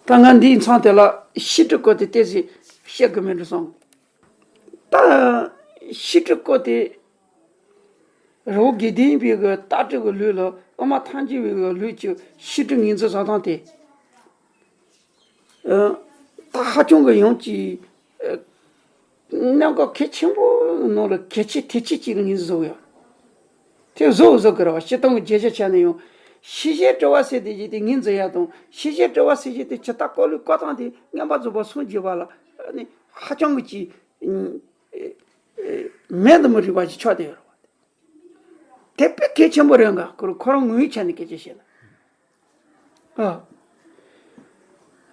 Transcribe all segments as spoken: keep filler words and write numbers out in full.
ད་ང་འདིའི་མཚམས་དེ་ལ་ཤེས་སྒྲིབ་སྐོར་དེ་ཏོག་ཙམ་བཤད་དགོས་མེད་འགྲོ་སོང་། ད་ཤེས་སྒྲིབ་སྐོར་དེ་རི་བོ་དགེ་ལྡན་པའི་གི་ལྟ་གྲུབ་ཀྱི་ལུགས་ལ་དབུ་མ་ཐལ་འགྱུར་བའི་གི་ལུགས་ཀྱི་ཤེས་སྒྲིབ་ངོས་འཛིན་བཟོ་སྟངས་དེ། ཨ། ད་ཧ་ཅང་གི་ཡང་ཅིག་ཨ། གནད་འགག་གལ་ཆེན་པོའི་ནང་ལ་གལ་ཆེ་གལ་ཆེ་གཅིག་ལ་ངོས་འཛིན་བཟོ་གི་ཡོད། དེ་བཟོ་བཟོ་གི་རེད་བ། སྤྱིར་བཏང་གི་བརྗོད་བྱ་ཆ་ནས་ཡང་། ཤེས་བྱའི་དྲི་བ་ཟེར་དེ་ཅིག་དེ་ངོས་འཛིན་ཡ་དང་། ཤེས་བྱའི་དྲི་བ་ཟེར་གྱི་དེ་ཇི་ལྟར་བཀོད་ལུགས་བཀོད་སྟངས་དེ་མངོན་པ་རྫོགས་པར་སངས་རྒྱས་པ་ལ་ནི་ཧ་ཅང་གི་ཅིག་ཨ། ཨ། མེད་དུ་མི་རིགས་པ་ཞིག་ཆགས་བསྡད་ཡོད་རེད་བ། དེ་དཔེ་གལ་ཆེན་པོ་རེད་འགའ། ཁོ་རང་ཁོ་རང་ངོས་ཡོད་ཆ་ནས་སྐད་ཆ་བཤད་ན།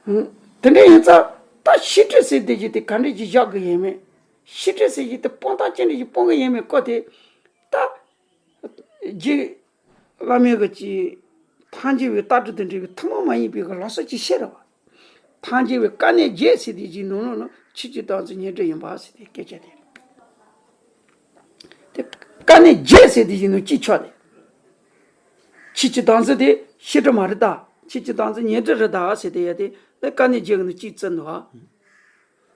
ཨ། དེ་འདྲ་ཡིན་ཙང་ད་ཤེས་སྒྲིབ་ཟེར་དེ་ཅིག་དེ་ག་འདྲ་ཅིག་བཞག་དགོས་ཡས་མེད། ཤེས་སྒྲིབ་ཟེར་ཅིག་དེ་སྤོང་སྟངས་ཅི་འདྲ་ཅིག་སྤོང་གི་ཡས་མེད་སྐོར་དེ། ད་རྗེ་བླ་མའི་གི་ཅིག་ཐལ་འགྱུར་བའི་ལྟ་གྲུབ་དང་འབྲེལ་བའི་ཐུན་མོང་མ་ཡིན་པའི་གི་ལམ་སྲོལ་ཅིག་བཤད་རེད་བ། ཐལ་འགྱུར་བའི་དཀའ་གནད་བརྒྱད་ཟེར་དེ་ཅིག་ནང་ལོགས་ན་ཆོས་ཀྱི་བདག་འཛིན་ཉོན་སྒྲིབ་ཡིན་པ་ཟེར་དེ་སྐད་ཆ་དེ་རེད། དེ་དཀའ་གནད་བརྒྱད་ཟེར་དེ་ཅིག་ནང་གཅིག་ཆགས་ཏེ། ཆོས་ཀྱི་བདག་འཛིན་དེ་ཤེས་སྒྲིབ་མ་རེད་ད། ཆོས་ཀྱི་བདག་འཛིན་ཉོན་སྒྲིབ་རེད་ད་ཟེར་དེ་ཡ་དེ་ལ་དཀའ་གནད་བརྒྱད་ཀྱི་ནང་གཅིག་བརྩི་འདུག་ཨ།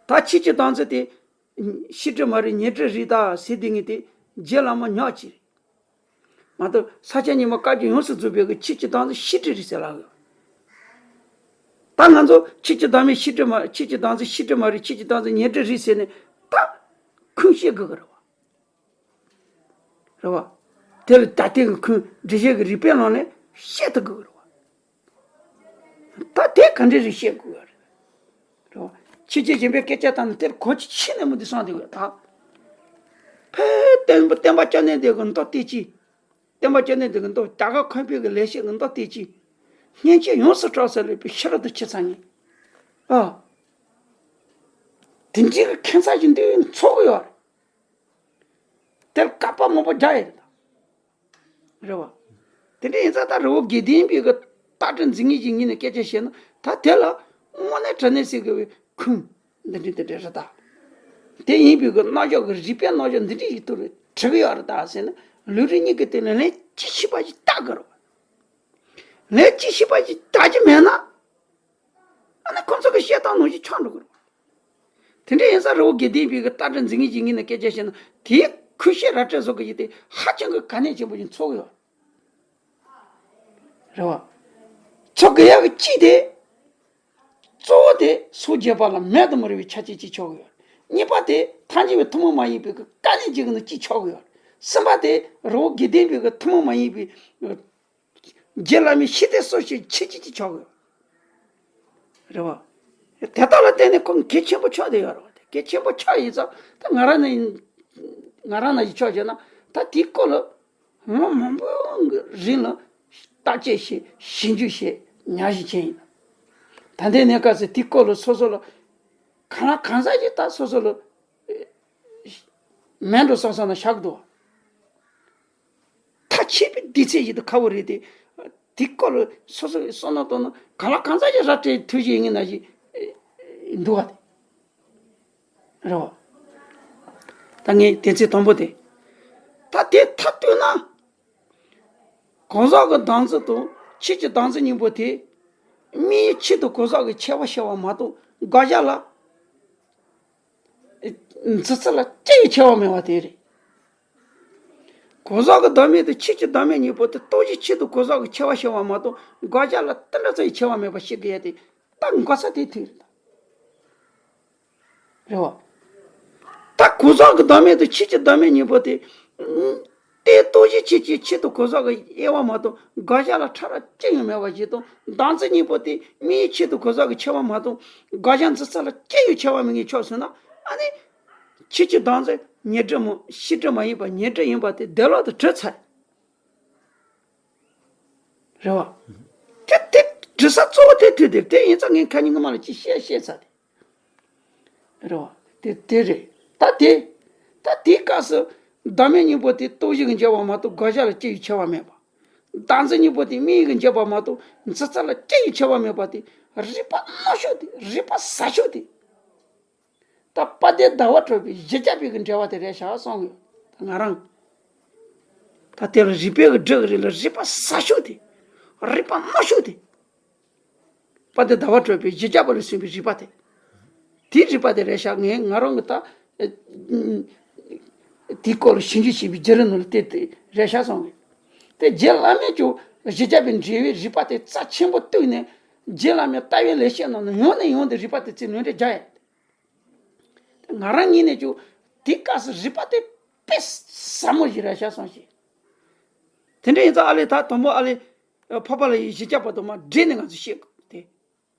ད་ཆོས་ཀྱི་བདག་འཛིན་དེ་ཤེས་སྒྲིབ་མ་རེད་ཉོན་སྒྲིབ་རེད་ད་ཟེར་དེ་ངས་དེ་རྗེ་བླ་མ་ཉག་གཅིག་རེད། མ་གཏོགས་ས་སྐྱ་རྙིང་མ་བཀའ་བརྒྱུད་ཡོངས་སུ་རྫོགས་པའི་གི་ཆོས་ཀྱི་བདག་འཛིན་ཤེས་སྒྲིབ་རེད་ཟེར་ལབ་ཡོད། ད་ང་ཚོ་ཆོས་ཀྱི་བདག་མེད་ཤེས་སྒྲིབ་མ། ཆོས་ཀྱི་བདག་འཛིན་ཤེས་སྒྲིབ་མ་རེད། ཆོས་ཀྱི་བདག་འཛིན་ཉོན་སྒྲིབ་རེད་ཟེར་ནས་ད་ཁུངས་བཤད་དགོས་གི་རེད་བ། རེད་བ། དེ་ལ་ད་ལྟའི་གི་ཁུངས་འགྲེལ་བཤད་ཀྱི་རིགས་པའི་ནང་ནས་བཤད་ཐུབ་དགོས་གི་རེད་བ། ད་དེ་ག་འདྲ་རེད་བཤད་དགོས་གི་རེད། རེད་བ། ཆོས་རྗེ་གཞན་ཕན་སྐད་ཆ་བཏང་ནས་དེར་གོ་ཆ་ཆེ་ནས་མི་འདུག་བསམ་བསྡད་ཡོད་ད། ཕལ་བསྟན་པ་བསྟན་པ་སྐྱབས་གནས་འདི་གི་མདོ་སྡེ་གཅིག་བསྟན་པ་སྐྱབས་གནས་འདི་གི་མདོ་རྒྱ་གར་ཁམས་པའི་གི་ལེགས་བཤད་ཀྱི་མདོ་སྡེ་གཅིག་སྙན་ཆེན་ཡོངས་སུ་གྲགས་ས་ལས་པའི་ཤེས་རབ་ཏུ་ཆེ་ཚང་ངེ། ཨ། དེ་འདྲའི་གི་ཁྱད་མཚར་ཞིག་འདི་འཚོགས་གི་ཡོད་རེད། དེར་བསྐལ་པ་མང་པོ་བརྒྱ་ཡི་རེད་ད། རེད་བ། དེ་འདྲ་ཡིན་ཙང་ད་རི་བོ་དགེ་ལྡན་པའི་གི་ལྟ་གྲུབ་འཛིན་མཁན་གྱི་ངོས་ནས་སྐད་ཆ་བཤད་ན་ད་དེ་ལ་དངོས་གནས་དྲང་གནས་ཟེར་དགོས་པའི་ཁུངས་འདི་འདྲ་འདི་འདྲ་རེད་ད། དེ་ཡིན་པའི་གི་རྣམ་གཞག་གི་རིགས་པའི་རྣམ་གཞག་འདི་འདྲ་ཞིག་ཏུ་གྲུབ་ཀྱི་ཡོད་རེད་ད་ཟེར་ན་ལུང་རིགས་གཉིས་ཀྱི་སྟེང་ནས་ལན་ཅི་ཤེས་པ་ཞིག་བལྟ་དགོས་རེད་བ། ལན་ཅི་ཤེས་པ་ཞིག་བལྟ་རྒྱུ་མེད་ན། ཨ་ནི་ཁོང་ཚོ་གི་བཤད་སྟངས་ནང་བཞིན་ཆགས་འགྲོ་གི་རེད། དེ་འདྲ་ཡིན་ཙང་རི་བོ་དགེ་ལྡན་པའི་གི་ལྟ་གྲུབ་འཛིན་མཁན་གྱི་ངོས་ནས་སྐད་ཆ་བཤད་ན་དེའི་ཁུངས་བཤད་ར་སྤྲོད་བཟོ་གི་ཡིན་ཏེ་ཧ་ཅང་གི་གལ་གནད་ཆེན་པོ་ཞིག་འཚོགས་ཡོད། རེད་བ། འཚོགས་དགོས་ཡག་གི་གཅིག་དེ། གཙོ་བོ་དེ་སངས་རྒྱས་པ་ལ་མེད་དུ་མི་རུང་བའི་ཆ་རྐྱེན་གཅིག་ཆགས་ཀྱི་ཡོད། གཉིས་པ་དེ་ཐལ་འགྱུར་བའི་ཐུན་མོང་མ་ཡིན་པའི་གི་དཀའ་གནད་ཅིག་གི་ནང་གཅིག་ཆགས་ཀྱི་ཡོད། གསུམ་པ་དེ་རི་བོ་དགེ་ལྡན་པའི་གི་ཐུན་མོང་མ་ཡིན་པའི་རྗེ་བླ་མའི་ཤེས་ལྡན་སྲོག་ཤིང་ཆེ་ཆེ་ཅིག་ཆགས་ཀྱི་ཡོད། རེད་བ། དེ་དག་ལ་བརྟེན་ནས་ཁོང་གལ་ཆེན་པོ་ཆགས་བསྡད་ཡོད་རེད་བ། དེ་གལ་ཆེན་པོ་ཆགས་ཡིན་ཙང་ད་ང་རང་ནས་ང་རང་ནང་བཞིན་ཆོག་བྱས་ན་ད་དེའི་སྐོར་ལ་ལོ་མང་པོའི་རིང་ལ་བརྟག་དཔྱད་བྱས་ཞིབ་འཇུག་བྱས་ཉར་ཞིབ་བྱས་ཡིན། ད་ལྟའི་གནས་སྐབས་སུ་དེའི་སྐོར་ལ་སོ་སོ་ལ་གང་ལ་གང་འཚམ་ཞིག་ད་སོ་སོ་ལ་མེད་འགྲོ་བསམ་བསམ་ན་བཞག་གི་འདུག་ཐབས་ཆེ་བའི་འདི་ཚད་ཞིག་ཏུ་ཁ་བོ་རེད་དེ། དེ་སྐོར་ལ་སོ་སོ་གི་བསམ་བློ་གཏོང་ན་གང་ལ་གང་འཚམ་ཞིག་ར་སྤྲད་ཐུབ་ཞིག་ཡིན་ན་ཞིག་འདུག་བ་དེ། རེད་བ། ད་ངས་དེ་ཚེ་དང་པོ་དེ། ད་དེ་མཐར་གཏུགས་ན། གང་ཟག་གི་བདག་འཛིན་དང་ཆོས་ཀྱི་བདག་འཛིན་གཉིས་པོ་དེ། དམིགས་ཡུལ་ཆེད་དུ་གང་ཟག་གི་ཁྱད་པར་ཕྱེ་བ་མ་གཏོགས་དགག་བྱ་ལ། འཛིན་ཚུལ་ལ་ཅི་ཡང་ཁྱད་པར་མེད་པ་དེ་རེད། གང་ཟག་གི་བདག་མེད་དང་ཆོས་ཀྱི་བདག་མེད་གཉིས་པོ་དེ་སྟོང་གཞི་ཆེད་དུ་གང་ཟག་གི་ཁྱད་པར་ཕྱེ་བ་མ་གཏོགས་དགག་བྱ་ལ་དེ་འདྲ་ཙམ་ཡང་ཁྱད་པར་མེད་པ་ཤེས་དགོས་ཡ་དེ་ད་དགག་ས་དེ་དུས་རེད། རེད་བ། ད་གང་ཟག་གི་བདག་མེད་དང་ཆོས་ཀྱི་བདག་མེད་གཉིས་པོ་དེ། དེ་སྟོང་གཞི་ཆོས་ཅན་ཆེད་དུ་གང་ཟག་གི་དབྱེ་བ་མ་གཏོགས་དགག་བྱ་ལ་ཕྲ་རགས་ཅི་ཡང་མེད་པ་ཞིག་དང་བདག་འཛིན་གཉིས་པོ་དེ་དམིགས་ཡུལ་ཆེད་དུ་གང་ཟག་གི་ཁྱད་པར་མ་གཏོགས་དགག་བྱ་འཛིན་ཚུལ་ལ་ཅི་ཡང་ཁྱད་པར་མེད་ངེས་ཆོག་ཟེར་ན་ཨ་ནི། ཆོས་ཀྱི་བདག་འཛིན་ཉོན་སྒྲིབ་མ་ཤེས་སྒྲིབ་མ་ཡིན་པ་ཉོན་སྒྲིབ་ཡིན་པ་དེ་འདོད་ལྷ་དུ་གྲུབ་ཚར། རེད་བ། དེ་དེ་འདྲི་ས་གཙོ་བོ་དེ་དུས་དེ་དེ་ཡིན་ཙང་ངས་ཁ་ཉིན་སྔོན་མ་ལ་ཅིག་བཤད་བཤད་ཚར་དེ། རེད་བ། དེ་དེ་རེད། ད་དེ། ད་དེའི་སྐབས་སུ་བདག་མེད་གཉིས་པོ་དེ་སྟོང་གཞི་གི་འཇལ་བ་མ་གཏོགས་དགག་བྱ་ལ་ཅི་ཡང་ཁྱད་པར་མེད་པ། བདག་འཛིན་གཉིས་པོ་དེ་དམིགས་ཡུལ་གྱི་འཇལ་བ་མ་གཏོགས་འཛིན་ཚུལ་ལ་ཅི་ཡང་ཁྱད་པར་མེད་པ་དེ་རིགས་པ་རྣོ་ཤོས་དེ་རིགས་པ་ཟབ་ཤོས་དེ། ད་དཔལ་ལྡན་ཟླ་བ་གྲགས་པའི་བཞི་བརྒྱ་པའི་གི་འགྲེལ་བ་དེ་རེད་ཤག་གསུང་གི་ཡོད། ད་ང་རང་། ད་དེ་ལ་རིགས་པའི་གི་སྒྲིག་རིགས་ལ་རིགས་པ་ཟབ་ཤོས་དེ། རིགས་པ་རྣོ་ཤོས་དེ། དཔལ་ལྡན་ཟླ་བ་གྲགས་པའི་བཞི་བརྒྱ་པ་ལ་གསུངས་པའི་རིགས་པ་དེ། དེའི་རིགས་པ་དེ་རེད་ཤག་ངས་ང་རང་གི་ད། དེའི་སྐོར་ལ་ཞིབ་འཇུག་བྱས་པའི་བརྒྱུད་རིམ་ནང་ལ་བལྟས་ཏེ་རེད་ཤག་བསམ་གི། དེ་རྗེ་བླ་མས་ཀྱང་བཞི་བརྒྱ་པའི་འགྲེལ་པའི་རིགས་པ་དེ་རྩ་ཆེན་པོ་བཏོན་ནས། རྗེ་བླ་མའི་ལྟ་བའི་ལེགས་བཤད་ནང་ནས་ཡང་ནས་ཡང་དུ་རིགས་པ་དེ་ཚོའི་ལུང་འདྲེན་རྒྱག་ཡ། ང་རང་ངོས་ནས་ཀྱང་དེའི་སྐབས་སུ་རིགས་པ་དེ་དཔེ་ཟབ་མོ་ཞིག་རེད་ཤག་བསམ་ཤེས། དེ་འདྲ་ཡིན་ཙང་ཨ་ལས་ད་དང་པོ་ཨ་ལས་འཕགས་པ་ལྷ་ཡི་བཞི་བརྒྱ་པ་དང་མར་སྦྲེལ་ནས་ང་ཚོས་བཤད་དགོས་ཏེ།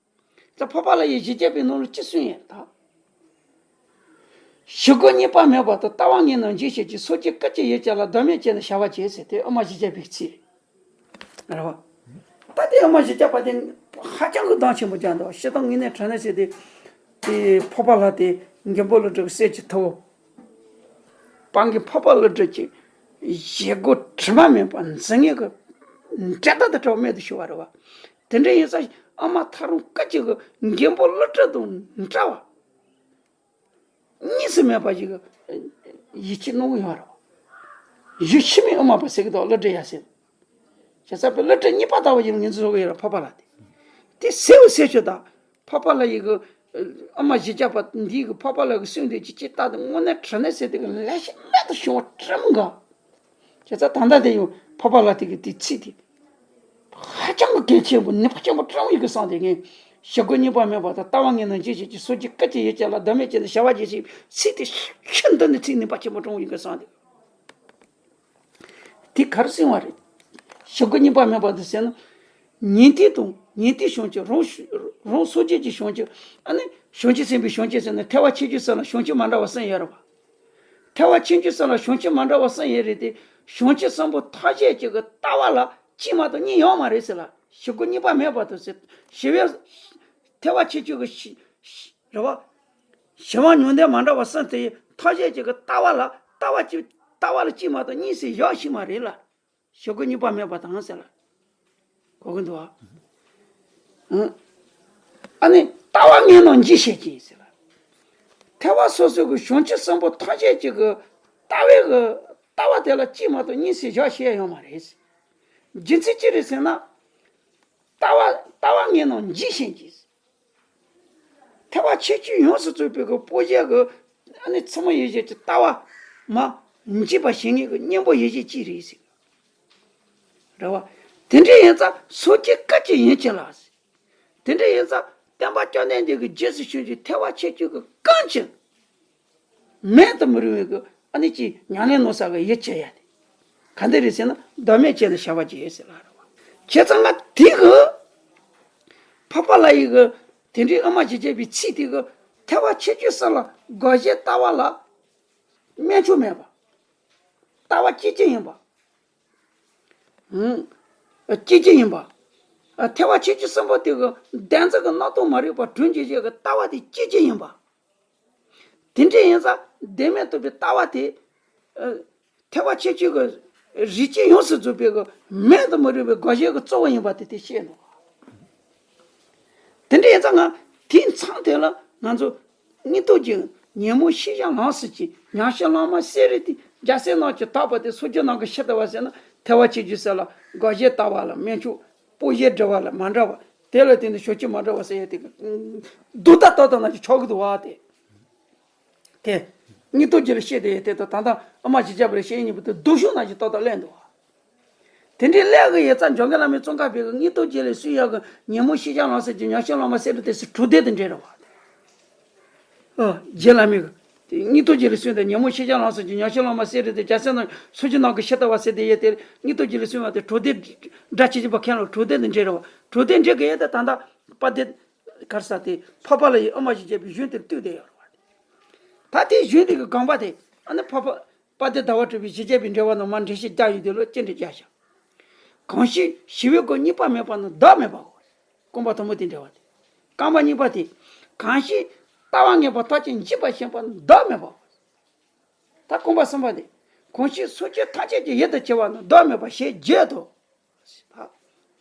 ད་འཕགས་པ་ལྷ་ཡི་བཞི་བརྒྱ་པའི་ནང་ལ་ཅི་གསུངས་ཡོད་ད། ཞི་རྒོལ་གཉིས་པ་མེད་པ་དང་ལྟ་བ་ངན་རྣམས་འཇིག་བྱེད་ཅིང་། སོ་སྐྱེ་སྐད་ཅིག་ཡོད་ཀྱང་ལ་བདག་མེད་ཅེས་ནི་བྱ་བ་བྱེད་ཟེར་དེ་དབུ་མ་བཞི་བརྒྱ་པའི་ཚིག་རེད་བ། ད་དེ་དབུ་མ་བཞི་བརྒྱ་པ་དེ་ཧ་ཅང་གི་གདངས་ཆེན་པོ་རྒྱག་འདུག་སྤྱིར་བཏང་དངོས་གནས་དྲང་གནས་བྱས་ཏེ། དེ་འཕགས་པ་ལྷ་དེ་མགོན་པོ་ཀླུ་སྒྲུབ་ཀྱི་སྲས་ཀྱི་ཐུ་བོ། སྤང་གི་འཕགས་པ་ཀླུ་སྒྲུབ་ཀྱི་བཞེད་དགོངས་དྲི་མ་མེད་པ་འཛིན་ངེས་ཀྱི་འབྲས་རྟགས་དེ་འདྲ་བ་རྨད་དུ་བྱུང་བ་རེད་བ། དེ་འདྲ་ཡིན་ཙང་ཨ་མ་ཐག་རིང་སྐད་ཅིག་གི་མགོན་པོ་ཀླུ་སྒྲུབ་དང་འདྲ་བ། གཉིས་སུ་མེད་པ་ཞིག་གི་ཡིད་ཆེས་གནང་གི་ཡོད་རེད་བ། གཞི་འཆི་མེད་དབུ་མ་པ་ཟེར་གི་འདུག་ཀླུ་སྒྲུབ་ཡ་ཟེར། བྱས་ཙང་པའི་ཀླུ་སྒྲུབ་གཉིས་པ་ལྟ་བུ་ཡིན་ངེས་འཛིན་བཟོ་གི་ཡོད་རེད་འཕགས་པ་ལྷ་དེ། དེ་གསལ་བོ་གསལ་ཤོས་དང་། འཕགས་པ་ལྷ་ཡི་གི་ཨ་མ་བཞི་བརྒྱ་པ་འདིའི་གི་འཕགས་པ་ལྷ་གི་གསུང་དེ་ཅི་ཅི་ལྟ་དེ་དངོས་གནས་དྲང་གནས་ཟེར་དེ་གི་ལེགས་ཤོས་རྨད་དུ་བྱུང་བ་སྤྲང་མོ་འགའ། བྱས་ཙང་ད་ལྟ་དེ་ཡང་འཕགས་པ་ལྷ་དེ་གི་དེ་ཚིག་དེ། ཧ་ཅང་གི་གལ་ཆེན་པོ་ནུས་པ་ཆེན་པོ་སྤྲང་བོ་ཡི་གི་གསུང་དེ་ངས། ཞི་རྒོལ་གཉིས་པ་མེད་པ་དང་ལྟ་བ་ངན་རྣམས་འཇིག་བྱེད་ཅིང་། སོ་སྐྱེ་སྐད་ཅིག་ཡོད་ཀྱང་ལ་བདག་མེད་ཅེས་ནི་བྱ་བ་བྱེད་ཅིང་ཚིག་དེ་ཤིན་ཏུ་ནས་ཚིག་ནུས་པ་ཆེན་པོ་སྤྲང་བོ་ཡི་གི་གསུང་དེ། དེ་ག་རེ་གསུངས་པ་རེད། ཞི་རྒོལ་གཉིས་པ་མེད་པ་དེ་ཟེར་ན། ཉན་ཐོས་དང་ཉན་ཐོས་བྱང་ཆུབ་རང་རང་སངས་རྒྱས་ཀྱི་བྱང་ཆུབ་ཨ་ནི་བྱང་ཆུབ་སེམས་དཔའི་བྱང་ཆུབ་ཟེར་ན་ཐེག་པ་ཆེ་ཆུང་གསུམ་ལ་བྱང་ཆུབ་མ་འདྲ་བ་གསུམ་ཡོད་རེད་བ། ཐེག་པ་ཆེ་ཆུང་གསུམ་ལ་བྱང་ཆུབ་མ་འདྲ་བ་གསུམ་ཡོད་རེད་དེ། བྱང་ཆུབ་གསུམ་པོ་ཐམས་ཅད་ཀྱི་གི་ལྟ་བ་ལ་གཅིག་མ་གཏོགས་གཉིས་ཡོད་མ་རེད་ཟེར་ལ། ཞི་རྒོལ་གཉིས་པ་མེད་པ་དང་ཟེར། ཞི་བའི་ཐེག་པ་ཆེ་ཆུང་གི་ཞི་ཞི་རེད་བ། ཞི་བ་ཉུང་ལྡན་མ་འདྲ་བ་གསུམ་དེ་ཐམས་ཅད་ཀྱི་གི་ལྟ་བ་ལ་ལྟ་བ་གཅིག་ལྟ་བ་ལ་གཅིག་མ་གཏོགས་གཉིས་སུ་བཞག་ཤེས་མ་རེད་ལ། ཞི་རྒོལ་གཉིས་པ་མེད་པ་དང་ཟེར་ལ། གོ་གི་འདུག་ཨ། ཨ་ནི་ལྟ་བ་ངན་རྣམས་འཇིག་བྱེད་ཅིང་ཟེར་ལ། ཐེག་པ་སོ་སོ་གི་བྱང་ཆུབ་གསུམ་པོ་ཐམས་ཅད་ཀྱི་གི་ལྟ་བའི་གི་ལྟ་བ་དེ་ལ་གཅིག་མ་གཏོགས་གཉིས་སུ་བཞག་ཤེས་ཡོད་མ་རེད། རྒྱུ་མཚན་ཅི་རེད་ཟེར་ན། ལྟ་བ་ལྟ་བ་ངན་རྣམས་འཇིག་བྱེད་ཅིང་། ཐེག་པ་ཆེ་ཆུང་ཡོངས་སུ་རྫོགས་པའི་གི་སྤོང་བྱེད་གི་ཨ་ནི་ཚད་མ་ཡེ་ཤེས་ཀྱི་ལྟ་བ་མ་འཇིག་པ་བྱེད་ངེས་གི་གཉེན་པོ་ཡེ་ཤེས་གཅིག་རེད་ཟེར། རེད་བ། དེ་འདྲ་ཡིན་ཙང་སངས་རྒྱས་སྐད་ཅིག་ཡིན་གྱི་ལ་ཟེར། དེ་འདྲ་ཡིན་ཙང་བསྟན་པ་སྐྱོང་ལྡན་འདས་ཀྱི་རྗེས་སུ་བྱོན་ཅིང་ཐེག་པ་ཆེ་ཆུང་གི་གང་ཅི། མེད་དུ་མི་རུང་བའི་གི་ཨ་ནི་ཅིག་ཉམས་ལེན་གནང་ས་གི་ཡིད་ཆེས་ཡ་དེ། ག་འདི་རེད་ཟེར་ན་བདག་མེད་ཅེས་ནི་བྱ་བ་བྱེད་ཟེར་ལ་རེད་བ། བྱས་ཙང་ང་དེ་གི་འཕགས་པ་ལྷ་ཡི་གི་དེ་འདྲའི་ཨ་མ་ཞེས་བྱ་བའི་ཚིག་དེ་གི་ཐེག་པ་ཆེ་ཆུང་གསུམ་ལ་དགག་བྱའི་ལྟ་བ་ལ་དམན་ཆུང་མེད་པ། ལྟ་བ་གཅིག་གཅིག་ཡིན་པ། ཨང་། གཅིག་གཅིག་ཡིན་པ། ཐེག་པ་ཆེ་ཆུང་གསུམ་པོ་དེ་གི་བདེན་འཛིན་གི་སྣང་སྟོང་མ་རིག་པ་གྲོལ་འགྱུར་བྱེད་ཀྱི་ལྟ་བ་དེ་གཅིག་གཅིག་ཡིན་པ། དེ་འདྲ་ཡིན་ཙང་བདེན་མེད་རྟོགས་པའི་ལྟ་བ་དེ། ཐེག་པ་ཆེ་ཆུང་གི་རིགས་གཅིག་ཡོངས་སུ་རྫོགས་པའི་གི་མེད་དུ་མི་རུང་བའི་དགག་བྱའི་གི་གཙོ་བོ་ཡིན་པ་དེ་དེ་ཤེས་ནོ། དེ་འདྲ་ཡིན་ཙང་ང་དེའི་མཚམས་དེ་ལ་ང་ཚོ་སྙིང་སྟོབས་ཀྱི་ཉོན་མོངས་ཤེས་བྱ་ལམ་སེལ་གྱི་ཉམས་བཞེས་བླ་མ་གསེར་རི་དེ་རྒྱལ་སྲས་རྣམས་ཀྱིས་བརྟགས་པ་དེ་སངས་རྒྱས་རྣམས་ཀྱི་ཕྱིར་ལྟ་བ་ཟེར་ན་ཐེག་པ་ཆེ་ཆུང་ཟེར་ལ་དགག་བྱའི་ལྟ་བ་ལ་དམན་ཆུང་སྤོང་བྱའི་འབྲེལ་བ་ལ་མ་འདྲ་བ་དེ་ལ་བརྟེན་ནས་ཕྱོགས་ཆོས་མ་འདྲ་བ་ཟེར་ཡ་དེ་གི་ཨང་། སྡུག་ལྟ་ལྟ་ལྟ་ན་ཅིག་ཆོག་གི་འདུག་བ་དེ། དེ། སྙིང་སྟོབས་རྒྱུད་ལ་བཤད་དེ་ཡོད་དེ་དང་ད་ལྟ་ཨ་མ་ཞེས་བྱ་བའི་བཤད་ཡིན་པ་དེ་སྡུག་ཤོས་ནང་བཞིན་ཏག་ཏག་གླེང་འདུག་དེ་འདྲའི་གླེང་གི་ཡོད་ཙང་འཇམ་མགོན་བླ་མའི་ཙོང་ཁ་པའི་གི་སྙིང་སྟོབས་རྒྱུད་ལ་གསུང་ཡག་གི་ཉོན་མོངས་ཤེས་བྱ་ལམ་སེལ་གྱི་ཉམས་བཞེས་བླ་མ་གསེར་རི་དེ་སི་དྲུག་སྡེ་དང་འབྲེལ་རེད་བ། ཨ། རྗེ་བླ་མའི་གི། དེ་སྙིང་སྟོབས་རྒྱུད་ལ་གསུང་དེ་ཉོན་མོངས་ཤེས་བྱ་ལམ་སེལ་གྱི་ཉམས་བཞེས་བླ་མ་གསེར་རི་དེ་རྒྱལ་སྲས་རྣམས་སངས་རྒྱས་རྣམས་ཀྱི་ཕྱིར་ལྟ་བ་ཟེར་དེ་ཡོད་དེ་སྙིང་སྟོབས་རྒྱུད་ལ་གསུང་བ་དེ་དྲུག་སྡེ་སྒྲ་ཆེ་ཆུང་པ་མཁན་ལ་དྲུག་སྡེ་དང་འབྲེལ་རེད་བ། དྲུག་སྡེ་འབྲེལ་གི་ཡོད་དེ་ད་ལྟ་དཔལ་ལྡན་ག་རེ་ཟེར་དེ་འཕགས་པ་ལྷ་ཡི་ཨ་མ་ཞེས་བྱ་བའི་གཞུང་དེར་བསྟུན་ཏེ་ཡོད་རེད་བ། ད་དེའི་གཞུང་དེ་གི་རྐང་པ་དེ་ཨ་ནི་འཕགས་པ་དཔལ་ལྡན་ཟླ་བ་གྲགས་པའི་བཞི་བརྒྱ་པའི་འགྲེལ་པ་ནང་མར་འགྲེལ་བཤད་རྒྱག་ཡོད་དེ་ལོ་ཅི་འདྲ་རྒྱག་བཞག་གང་ཞིག་ཞི་བའི་སྒོ་གཉིས་པ་མེད་པ་ནི་བདག་མེད་པའོ། རྐང་པ་དང་པོ་དེ་འགྲེལ་བ་དེ། རྐང་པ་གཉིས་པ་དེ། གང་ཞིག་ལྟ་བ་ངན་པ་ཐམས་ཅད་འཇིག་པར་ཤེས་པ་ནི་བདག་མེད་པའོ། ད་རྐང་པ་གསུམ་པ་དེ། གང་ཞིག་སངས་རྒྱས་ཐམས་ཅད་ཀྱི་ཡུལ་དུ་གྱུར་པ་ནི་བདག་མེད་པ་ཞེས་བརྗོད་དོ། ད་